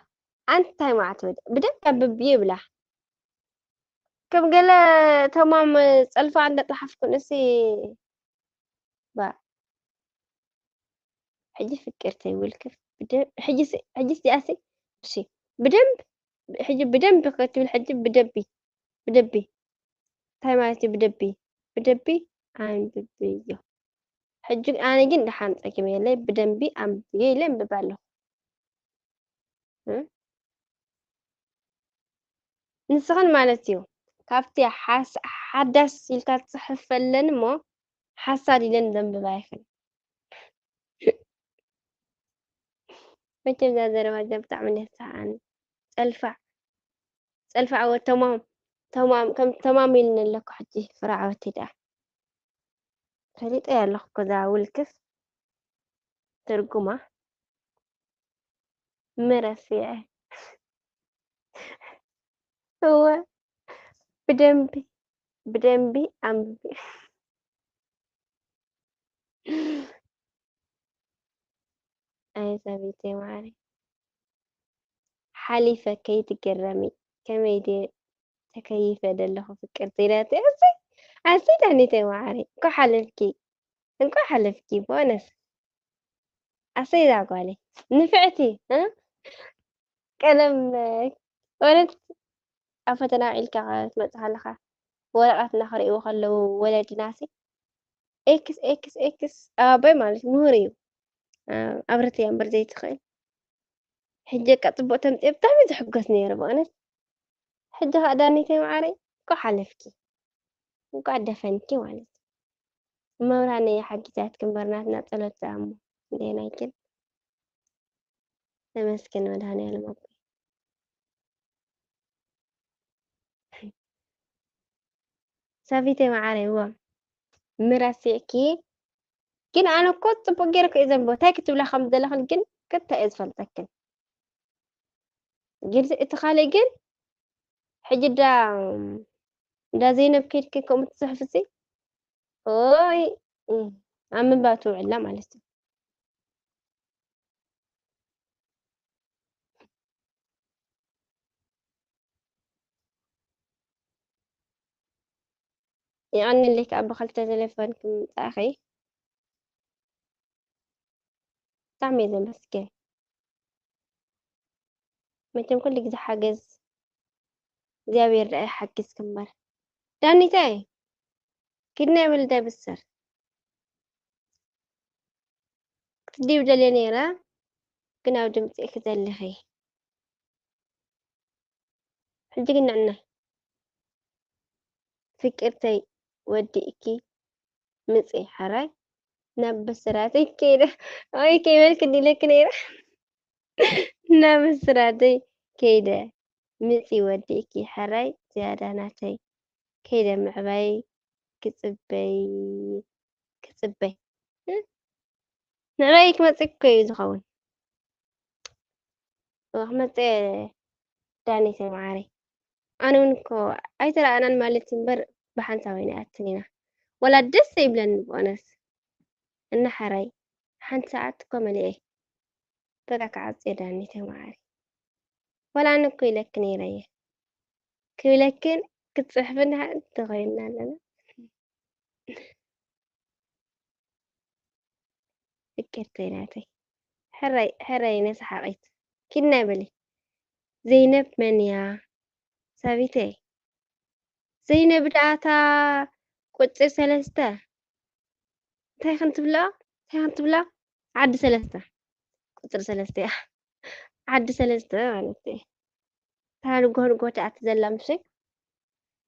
ኣንታይ ማዕት ወደ-፣ ብደንቢ ኣንብብዮ ይብላ። ከም ገለ ተማም ጸልፋ እንዳጸሓፍኩ ንሲ ባ-፣ ሕጂ ፍቅርተይ ውልክፍ ብደ-፣ ሕጂ ስ-፣ ሕጂ እዚኣሲ፣ እሺ፣ ብደንብ፣ ሕጂ ብደንብ ክትብል፣ ሕጂ ብደቢ፣ ብደቢ። እንታይ ማለት እዩ ብደቢ? ብደቢ ኣንብብዮ። ሕጂ ኣነ ግን ደሓን ጸገም የለይ፣ ብደንቢ ኣንብብዮ ኢለ ኣንብብ ኣለኹ። እ? ንስኽን ማለት እዩ፣ ካብቲ ሓስ-፣ ሓዳስ ኢልካ ትጽሕፈለን እሞ፣ ሓሳድ ኢለን ዘንብባ ይኽን። መቸም እዛ ዘረባ እዚኣ ብጣዕሚ እያ ተስሓኣኒ። ጸልፋዕ፣ ጸልፋዕ ወ ተማም፣ ተማም፣ ከም ተማም ኢልኒ ኣለኩ ሕጂ ፍረ ዓወተይ ደኣ። ፈሊጠያ ኣለኹ እኮ እዛ ውልክፍ ትርጉማ። መረሲዐ። እወ፣ ብደንቢ፣ ብደንቢ ኣንብቢ። ኣይ ሰበይተይ ማዓረይ፣ ሓሊፈ ከይትግረሚ፣ ከመይ ድየ ተከይፈ ደለኹ ፍቅርተይ ኢላተይ። ኣሰይ፣ ኣሰይ ዳኒተይ ማዓረይ፣ እንኳዕ ሓለፍኪ፣ እንኳዕ ሓለፍኪ፣ ብኦነስ። ኣሰይ እዛ ጓለይ፣ ንፍዕቲ፣ እ? ቀደም፣ እ፣ በእውነት ኣብ ፈተና ውዒልካ ክትመጽእ ከለኻ፣ ወረቐትና ክርእይዎ ከለዉ ወለድናሲ፣ ኤክስ፣ ኤክስ፣ ኤክስ፣ ኣብ ኣቦይ ማለት ምሁር እዩ። እ፣ ኣብርትያ እምበር ዘይትኽእል። ሕጂ እካ ጽቡቕ ተምጽኤ ብጣዕሚ ዝሕጎስ ነይረ ብእውነት። ሕጂ ከኣ ዳኒተይ መዓረይ እንኳዕ ሓለፍኪ፣ እንኳዕ ደፈንኪ ማለት እዩ። መብርሃን እያ ሓጊዛትኪ እምበር ናትና ጸሎት ደኣ እሞ እንዴናይ ግን። ተመስገን መድሃኒዓለም ኣቦይ። ሳቪተይ መዓረይ እዋ ምራሲዕኪ ግን ኣነ እኮ ጽቡቅ ገይረ እኮ እየ ዘንብቦ። እንታይ ክትብላ ከም ዘለኽን ግን ቀጥታ እየ ዝፈልጠክን። ግን እቲ ካልእ ግን ሕጂ ዳ እንዳ ዘይነብ ከይድኪ ከምኡ ትጽሕፍሲ ኦይ ኣብ ምንባብ ትውዕላ ማለት እዩ። የቐንየለይ ከዓ ብኽልተ ቴሌፎን ክምፃእኺ ብጣዕሚ እየ ዘመስግን። መቸም ኩሉ ግዜ ሓገዝ እግዚኣብሔር ደኣ ይሓግዝኪ እምበር። ዳኒተይ ኪድና ይብል ዳይ ብስር ክትድይብ ደልየ ነይረ ግን ኣብ ድምፂ ክዘልኺ ሕጂ ግን ንዕና ፍቅርተይ ወዲእኪ ምፂ ሓራይ ናብ ብስራተይ ከይደ ኣይ ከይበልክ እንዲለክ ነይረ ናብ ብስራተይ ከይደ ምፂ ወዲእኪ ሓራይ ዝያዳ ናተይ ከይደ ምዕባይ ክፅበይ ክፅበይ ምዕባይ ክመፅእ እኮ እዩ ዝኸውን። ክመፅእ ዳኒተይ መዓረይ ኣነ እውን እኮ ኣይተረኣናን ማለት እምበር ብሓንሳብ ኣይንኣትን ኢና። ወላ ደስ ኣይብለኒ ብእውነት እና ሓራይ ሓንቲ ሰዓት እኮ መሊኤ በቃ ክዓፅዮ ዳኒተይ መዓረይ። ወላ ኣነ እኮ ኢለኪ ነይረ እየ ክብለክን ክትፅሕፍን እንተኾይንና ኣለና። ፍቅርተይ ናተይ ሕራይ ሕራይ ነስሓቐይት ኪድና በሊ ዘይነብ መን እያ ሳቢተይ ዘይነብ ደኣ እታ ቁፅሪ ሰለስተ እንታይ ክንትብላ እንታይ ክንትብላ ዓዲ ሰለስተ ቁፅሪ ሰለስተ እያ ዓዲ ሰለስተ ማለት እየ እታ ንጎ ንጎ ትኣቲ ዘላ ምሸይ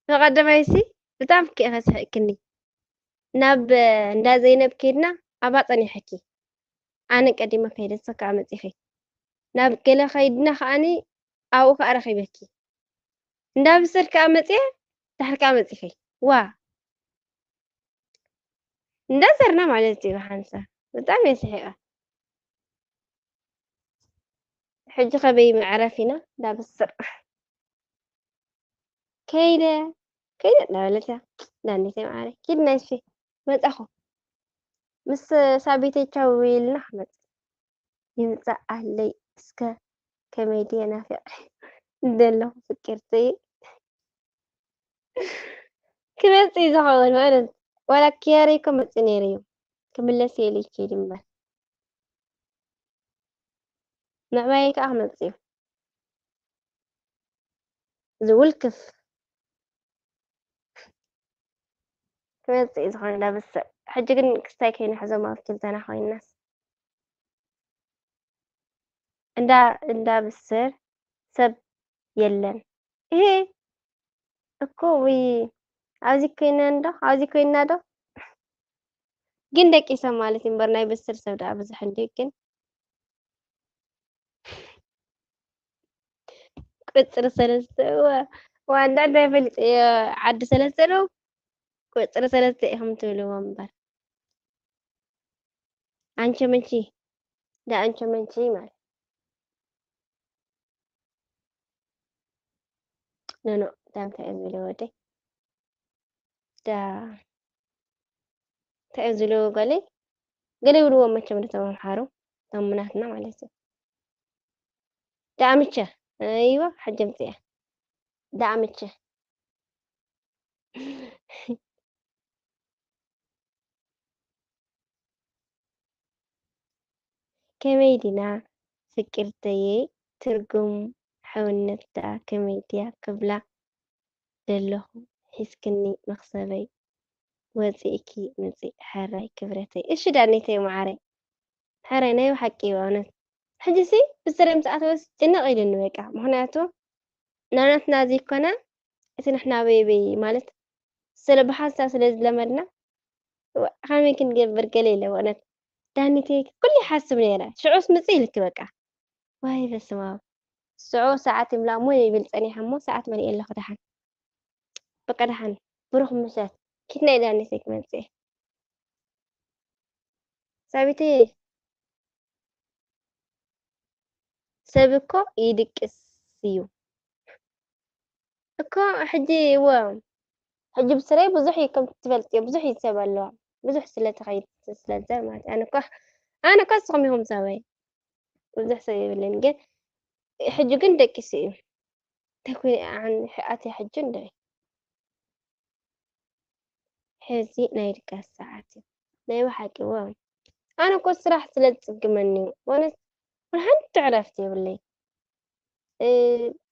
ብቐደማይሲ ብጣዕሚ እኮ ኢኺ ኣስሒቕክኒ ናብ እንዳ ዘይነብ ከይድና ኣብኣ ጸኒሐኪ ኣነ ቀዲመ ከይደ ንስኺ ከኣ መጺኺ ናብ ገለ ከይድና ከኣኒ ኣብኡ ከኣ ረኺበኪ እንዳ ብስር ከኣ መጽየ ድሓር ከኣ መጺኺ ዋእ እንዳ ዘርና ማለት እዩ ብሓንሳብ ብጣዕሚ እየ ስሒቐ ሕጂ ከበይ መዕረፍ ኢና እንዳ ብስር ከይደ ከይደ እንዳበለት እያ ዳኒተይ መዓረይ ኪድ ናይ እስፊ መፃኹ ምስ ሳቢተይ ቻው ኢልና ክመፅእ ይምፃእ ኣለይ እስከ ከመይ ድየ ናፊቐ ዘለኹ ፍቅርተይ ክመፅእ እዩ ዝኸውን ማለት ዋላ ክያረይ እኮ መፅእ ነይሩ እዩ ክምለስ እየ ኢለ ይከይድ እምበር ምዕባየይ ከዓ ክመፅእ እዩ ዝውልክፍ ክመፅእ እዩ ዝኾነ እንዳበሰል ሕጂ ግን ክስታይ ከይንሕዞም ኣብ ክልተና ኮይንናስ እንዳ እንዳብስር ሰብ የለን እሄ እኮ ውይ ኣብዚ ኮይና እንዶ ኣብዚ ኮይና ዶ ግን ደቂሰ ማለት እዩ እምበር ናይ ብስር ሰብ ደኣ ብዙሕ እንዲ ግን ቁፅሪ ሰለስተ እወ ዋንዳ እንታይ ፈሊጠዮ ዓዲ ሰለስተ ነው ቁፅሪ ሰለስተ ኢኹም ትብልዎ እምበር ኣንቸ መንቺ ዳ ኣንቸ መንቺ ማለት ኖኖ ዳምታ እየ ዝብለ ወደይ ዳ እንታይ እዮም ዝብልዎ ጓለይ ገለ ይብልዎ መቸም ንቶም ኣምሓሩ እቶም ናትና ማለት እዩ ዳኣምቸ እይዋ ሕጂ ኣምፅያ ዳኣምቸ ከመይ ዲና ፍቅርተየይ ትርጉም ሕውነት ደኣ ከመይ ድያ ክብላ ደለኹ ሒዝክኒ መኽሰበይ ወፂእኪ ምፂእ ሕራይ ክብረተይ እሺ ዳኒተይ መዓረይ ሕራይ ናይ ብሓቂ በእውነት ሕጂሲ ብስረይ ምስ ኣተወስ ጭንቕ ኢሉኒ በቃ። ምኽንያቱ ናናትና ዘይኮነ እቲ ንሕና በይበይ ማለት ስለ ብሓንሳብ ስለ ዝለመድና ከመይ ክንገብር ገለ ኢለ በእውነት ዳኒተይ ኩሉ ይሓስብ ነይረ። ሽዑስ ምጽእ ኢልኪ በቃ። ዋይ በስመ ኣብ። ሽዑ ሰዓት ይምላእ እሞ ይብል ጸኒሐ እሞ ሰዓት መሊኤ ኣለኹ ደሓን። በቃ ደሓን። ብሩኽ ምሸት። ኪድ ናይ ዳኒተይ ክመጽእ እየ። ሳቢተይ ሰብ እኮ ይድቅስ እዩ እኮ ሕጂ። እወ ሕጂ ብስረይ ብዙሕ እዩ ከም ትፈልጥዮ ብዙሕ እዩ ሰብ ኣለዋ። ብዙሕ ስለ ተኸይድ ስለ ዘር ማለት ኣነ እኮ ኣነ እኮ ንስኹም ኢኹም ሰበይ ብዙሕ ሰብ የብለይን ግን ሕጂ ግን ደቂሱ እዩ። እንታይ ኮይነ ኣነ ኣትየ ሕጂ እንድዒ። ሕዚ ናይ ድቃስ ሰዓት እዩ ናይ ብሓቂ። ዋው ኣነ እኮ ስራሕ ስለ ዝጽግመኒ እዩ በእውነት። ወላ ሓንቲ ዕረፍቲ የብለይ። እ፣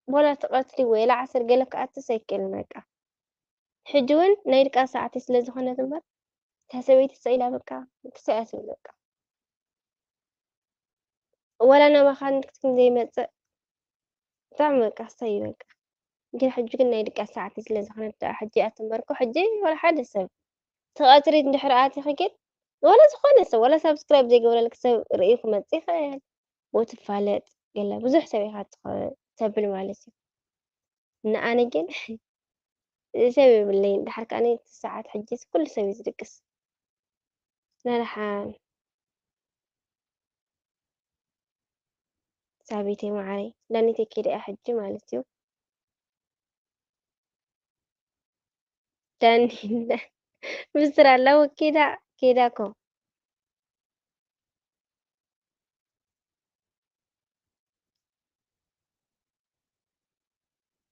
ወላ እቲ ቀትሪ ወይ ወላ ዓስር ገለ ክኣትስ ኣይክእልን በቃ። ሕጂ እውን ናይ ድቃስ ሰዓት ስለ ዝኾነት እምበር እታ ሰበይቲ ስቕ ኢላ በቃ ክሳይ እያ ትብል በቃ። ወላ ናባኻ ንክትክን ዘይመጽእ ብጣዕሚ በቃ ኣስታይ እዩ በቃ። ግን ሕጂ ግን ናይ ድቃስ ሰዓት እዩ ስለ ዝኾነ ደኣ ሕጂ እያ ትንበርኮ ሕጂ ወላ ሓደ ሰብ እቲ ቀትሪ እንድሕር ኣቲኺ ግን ወላ ዝኾነ ሰብ ወላ ሳብስክራይብ ዘይገበረልኪ ሰብ ርእዩ ክመጽእ ይኽእል ወይ ትፋለጥ ገለ ብዙሕ ሰብ ኢኻ ትኽ- ተብል ማለት እዩ። ንኣነ ግን ሰብ የብለይን። ድሓር ከኣ እቲ ሰዓት ሕጂስ ኩሉ ሰብ እዩ ዝድቅስ። ናድሓን ሳቢተይ መዓረይ ዳኒተይ ከይደ እያ ሕጂ ማለት እዩ። ዳኒ ብስራ ኣላ ወኪዳ ከይዳ እኮ።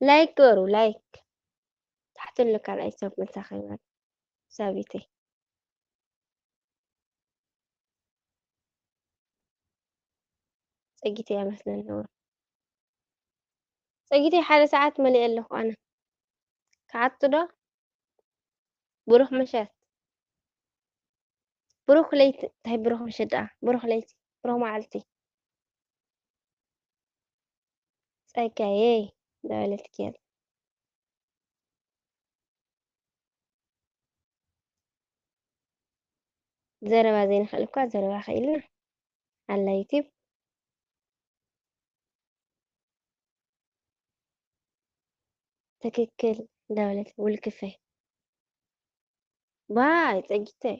ላይክ ገሩ ላይክ ታሕቲ ኣሎ ካልኣይ ሰብ መሳኺ ማለት ሳቢተይ። ጸጊተይ እያ መስለኒ። ጸጊተይ ሓደ ሰዓት መሊአ ኣለኹ ኣነ። ክዓቱ ዶ? ብሩኽ ምሸት። ብሩኽ ለይቲ። እንታይ ብሩኽ ምሸት ደኣ? ብሩኽ ለይቲ። ብሩኽ መዓልቲ። ጸጋየይ እንዳበለት ገለ። ዘረባ ዘይንኽእል እኳ ዘረባ ኽኢልና ኣላ ዩቲብ። ትክክል እንዳበለት ውልክፈይ። ባይ ጸጊተይ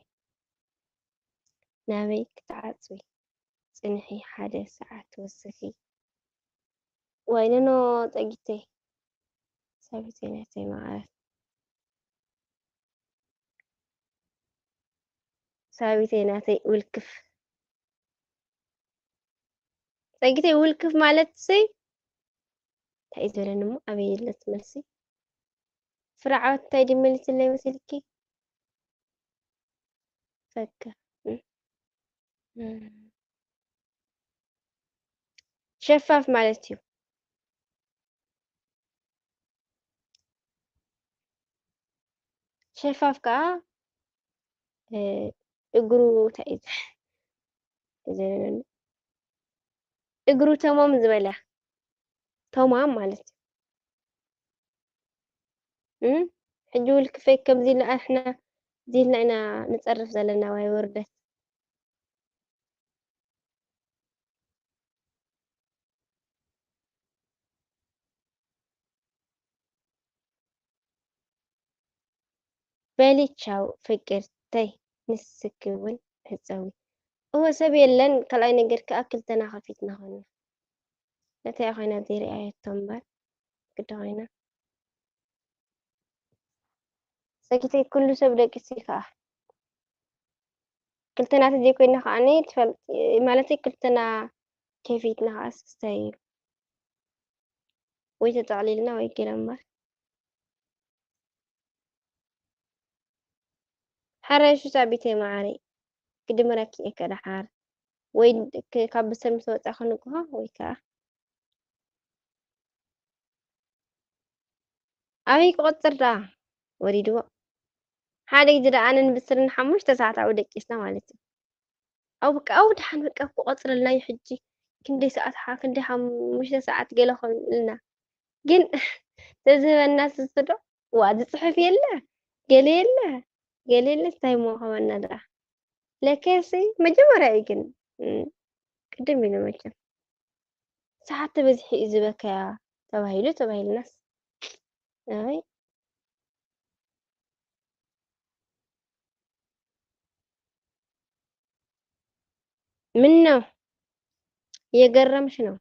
ናበይ ክትዓጽዊ ጽንሒ ሓደ ሰዓት ወስኺ። ዋይ ኖኖ ጸጊተይ ሳቢተይ ናተይ መዓረይ። ሳቢተይ ናተይ ውልክፍ ጸጊተይ ውልክፍ ማለት ሲ እንታይ እዩ ዝበለኒ እሞ ኣበይ የለት መልሲ ፍራዓወት እንታይ ድዩ መሊስለይ መሲልኪ ፈከ ሸፋፍ ማለት እዩ። ሸፋፍ ከዓ እግሩ እንታይ እዩ እግሩ ተሞም ዝበለ ተማም ማለት እዩ። ሕጂ ውልክፈይ ከምዚ ኢልና ኣሕና እዚ ኢልና ኢና ንፀርፍ ዘለና ዋይ ውርደት። በሊ ቻው ፍቅርተይ ንስኪ እውን ሕፀዊ። እወ ሰብ የለን ካልኣይ ነገር ከዓ ክልተና ከፊትና ኮይና ነታ ኮይና ዘይርኣየቶ እምበር ግዲ ኮይና ሰኪተይ ኩሉ ሰብ ደቂሲ ከዓ ክልተና ተዘይኮይና ከዓኒ ትፈልጥ ማለተይ ክልተና ከፊትና ከዓ ስክስታይ እዩ ወይ ተጠቕሊልና ወይ ገለ እምበር ሓራይ ሹሻ ቢተይ መዓረይ ክድምረኪ እየ ከደሓር ወይ ካብ ብሰብ ምስ ወፃ ክንግሆ ወይ ከዓ ኣበይ ክቆፅር ደኣ ወሪድዎ ሓደ ግዜ ደኣ ኣነን ብስርን ሓሙሽተ ሰዓት ኣብኡ ደቂስና ማለት እዩ። ኣብኡ በቃ ኣብኡ ደሓን በቃ ክቆፅረልና እዩ ሕጂ ክንደይ ሰዓት ሓ-፣ ክንደይ ሓሙሽተ ሰዓት ገለ ኾን ኢልና። ግን ተዝህበና ስስዶ፣ ዋ፣ ዝጽሕፍ የለ፣ ገለ የለ፣ ገለ የለ፣ እንታይ ምኾነና ደኣ? ለከሲ መጀመርያ እዩ ግን፣ እም፣ ቅድም ኢሉ መቸም። ሰዓት ተበዚሑ እዩ ዝበከያ ተባሂሉ፣ ተባሂልናስ። ኣይ። ምነው የገረምሽ ነው።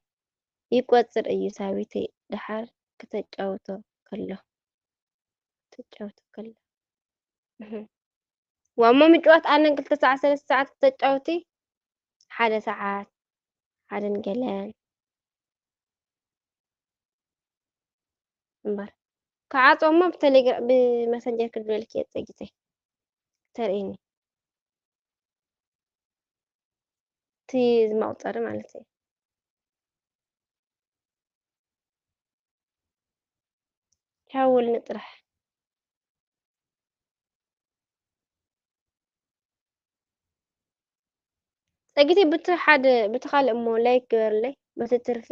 ይቆጽር እዩ ሳቢተይ ደሓር ክተጫውቶ ከሎ። ክተጫውቶ ከሎ። እህ። ዋሞ ምጭዋት ኣነን ክልተ ሰዓት፣ ሰለስተ ሰዓት ክተጫውቲ፣ ሓደ ሰዓት፣ ሓደን ገለን እምበር። ክዓጽዎ እሞ ብቴሌግራ-፣ ብመሰንጀር ክድውለልኪ እየ ጸጊተይ። ተርእይኒ። እቲ መቑጸሪ ማለት እዩ። ሓውልኒ ጥራሕ። ጸጊተይ ብቲ ሓደ፣ ብቲ ካልእ እሞ ላይክ ግበርለይ፣ በቲ ትርፊ።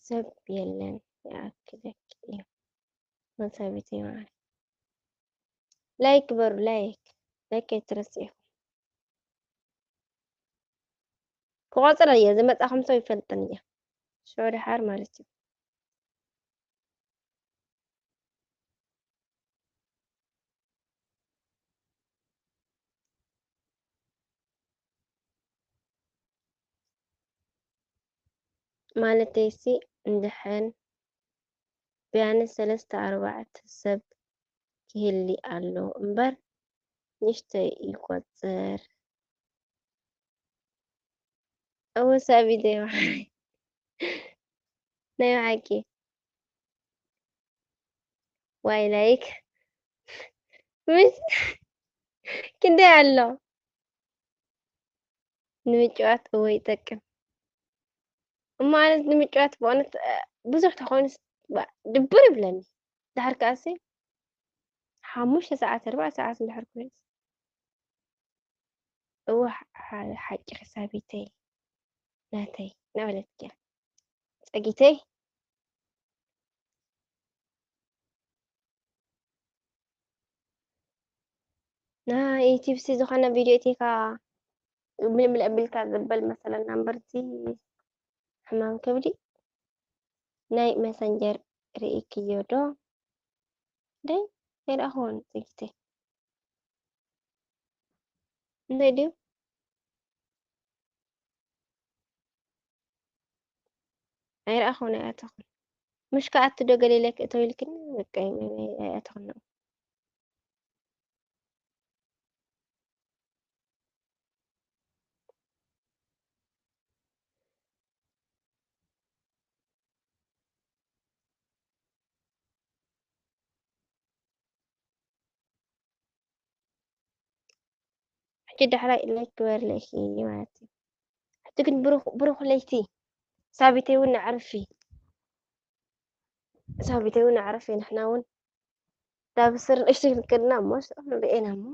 ሰብ የለን፣ ይኣክለኪ እዩ። መሳቢት ይማዓል። ላይክ ግበሩ፣ ላይክ፣ ላይክ ኣይትረስዑ። ክቆጽር እየ፣ ዝመጻኹም ሰው ይፈልጥን እየ። ሽዑ ደሓር ማለት እዩ። ማለተይሲ እንድሕን ቢያንስ ሰለስተ ኣርባዕተ ሰብ ክህሊ ኣሎ እምበር ንእሽተይ ይቆጽር። እወ ሳቢት ናይ ብሓቂ። ናይ ብሓቂ። ዋይ ላይክ። ምስ ክንደይ ኣሎ? ንምጭዋት እወ ይጠቅም። እሞ ኣነ ንምጭዋት ብእውነት፣ እ፣ ብዙሕ ተኾይኑስ ባ-፣ ድብር ይብለኒ። ድሓር ከኣሲ ሓሙሽተ ሰዓት፣ ኣርባዕተ ሰዓት እንድሕር ኮይኑስ፣ እወ ሓ-፣ ሓ-፣ ሓቂ ሳቢተይ ናተይ እናበለት እያ። ጸጊተይ ናይ ዩቲዩብ ሲ ዝኾነ ቪድዮ እቲካ ምልምል ኣቢልካ ዝበል መሰለና እምበርሲ ሕማም ከብዲ ናይ መሰንጀር ርኢክዮ ዶ? ደይ ኣይረኣኽዎን ጸጊተይ። እንታይ ድዩ? ኣይረኣኹን፣ ኣይኣተኹን። ምሽ ከኣቲ ዶ ገለ ኢለ ክእተው ኢልክኒ? በቃ፣ ኣይኣተኹን። ሕጂ ዳሕራይ ላይክ ግበርለይ ማለት እዩ። ሕጂ ግን ብሩኽ፣ ብሩኽ ለይቲ። ሳቢተይ እውን ኣዕርፊ። ሳቢተይ እውን ኣዕርፊ። ንሕና እውን ዳብ ስር ንእሽተይ ክንከድና እሞ፣ ርኤና እሞ።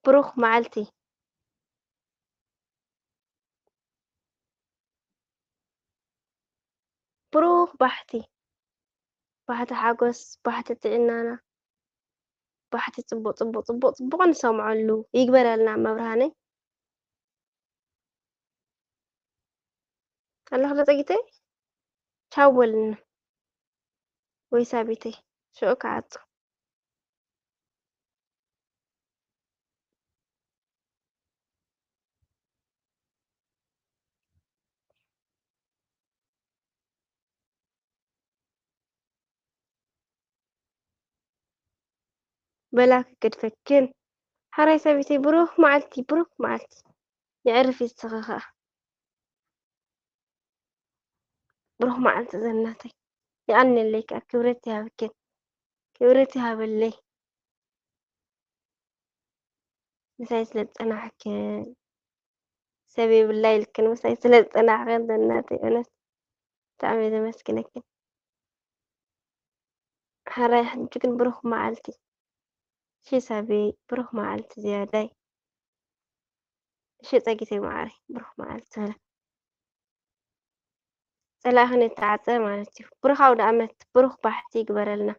ብሩኽ መዓልቲ። ብሩኽ ባሕቲ። ባሕቲ ሓጎስ፣ ባሕቲ ጥዕናና፣ ባሕቲ ጽቡቕ፣ ጽቡቕ፣ ጽቡቕ፣ ጽቡቕ ንሰምዐሉ ይግበረልና መብርሃነይ። ኣለኽ ዶ ጸጊተይ? ቻው በልና። ወይ ሳቢተይ፣ ሽዑ ክዓጹ። በላ ክገድፈክን። ሓራይ ሰበይተይ፣ ብሩኽ መዓልቲ፣ ብሩኽ መዓልቲ። የዕርፍ ይስኻ ኸኣ። ብሩኽ መዓልቲ ዘናተይ። የቐንየለይ ከኣ፣ ክብረት ይሃብክን። ክብረት ይሃበለይ። ምሳይ ስለ ዝጸናሕክን፣ ሰብ የብላ ኢልክን ምሳይ ስለ ዝጸናሕክን፣ በእናተይ እውነት ብጣዕሚ እየ ዘመስግነክን። ሓራይ ሕጂ ግን ብሩኽ መዓልቲ። እሺ ሳቢ፣ ብሩኽ መዓልቲ ዝያዳይ። እሺ ጸጊተይ መዓረይ፣ ብሩኽ መዓልቲ ሰላም። ጸላእኽን የተዓጸ ማለት እዩ። ብሩኽ ኣውደ ኣመት፣ ብሩኽ ባሕቲ ይግበረልና።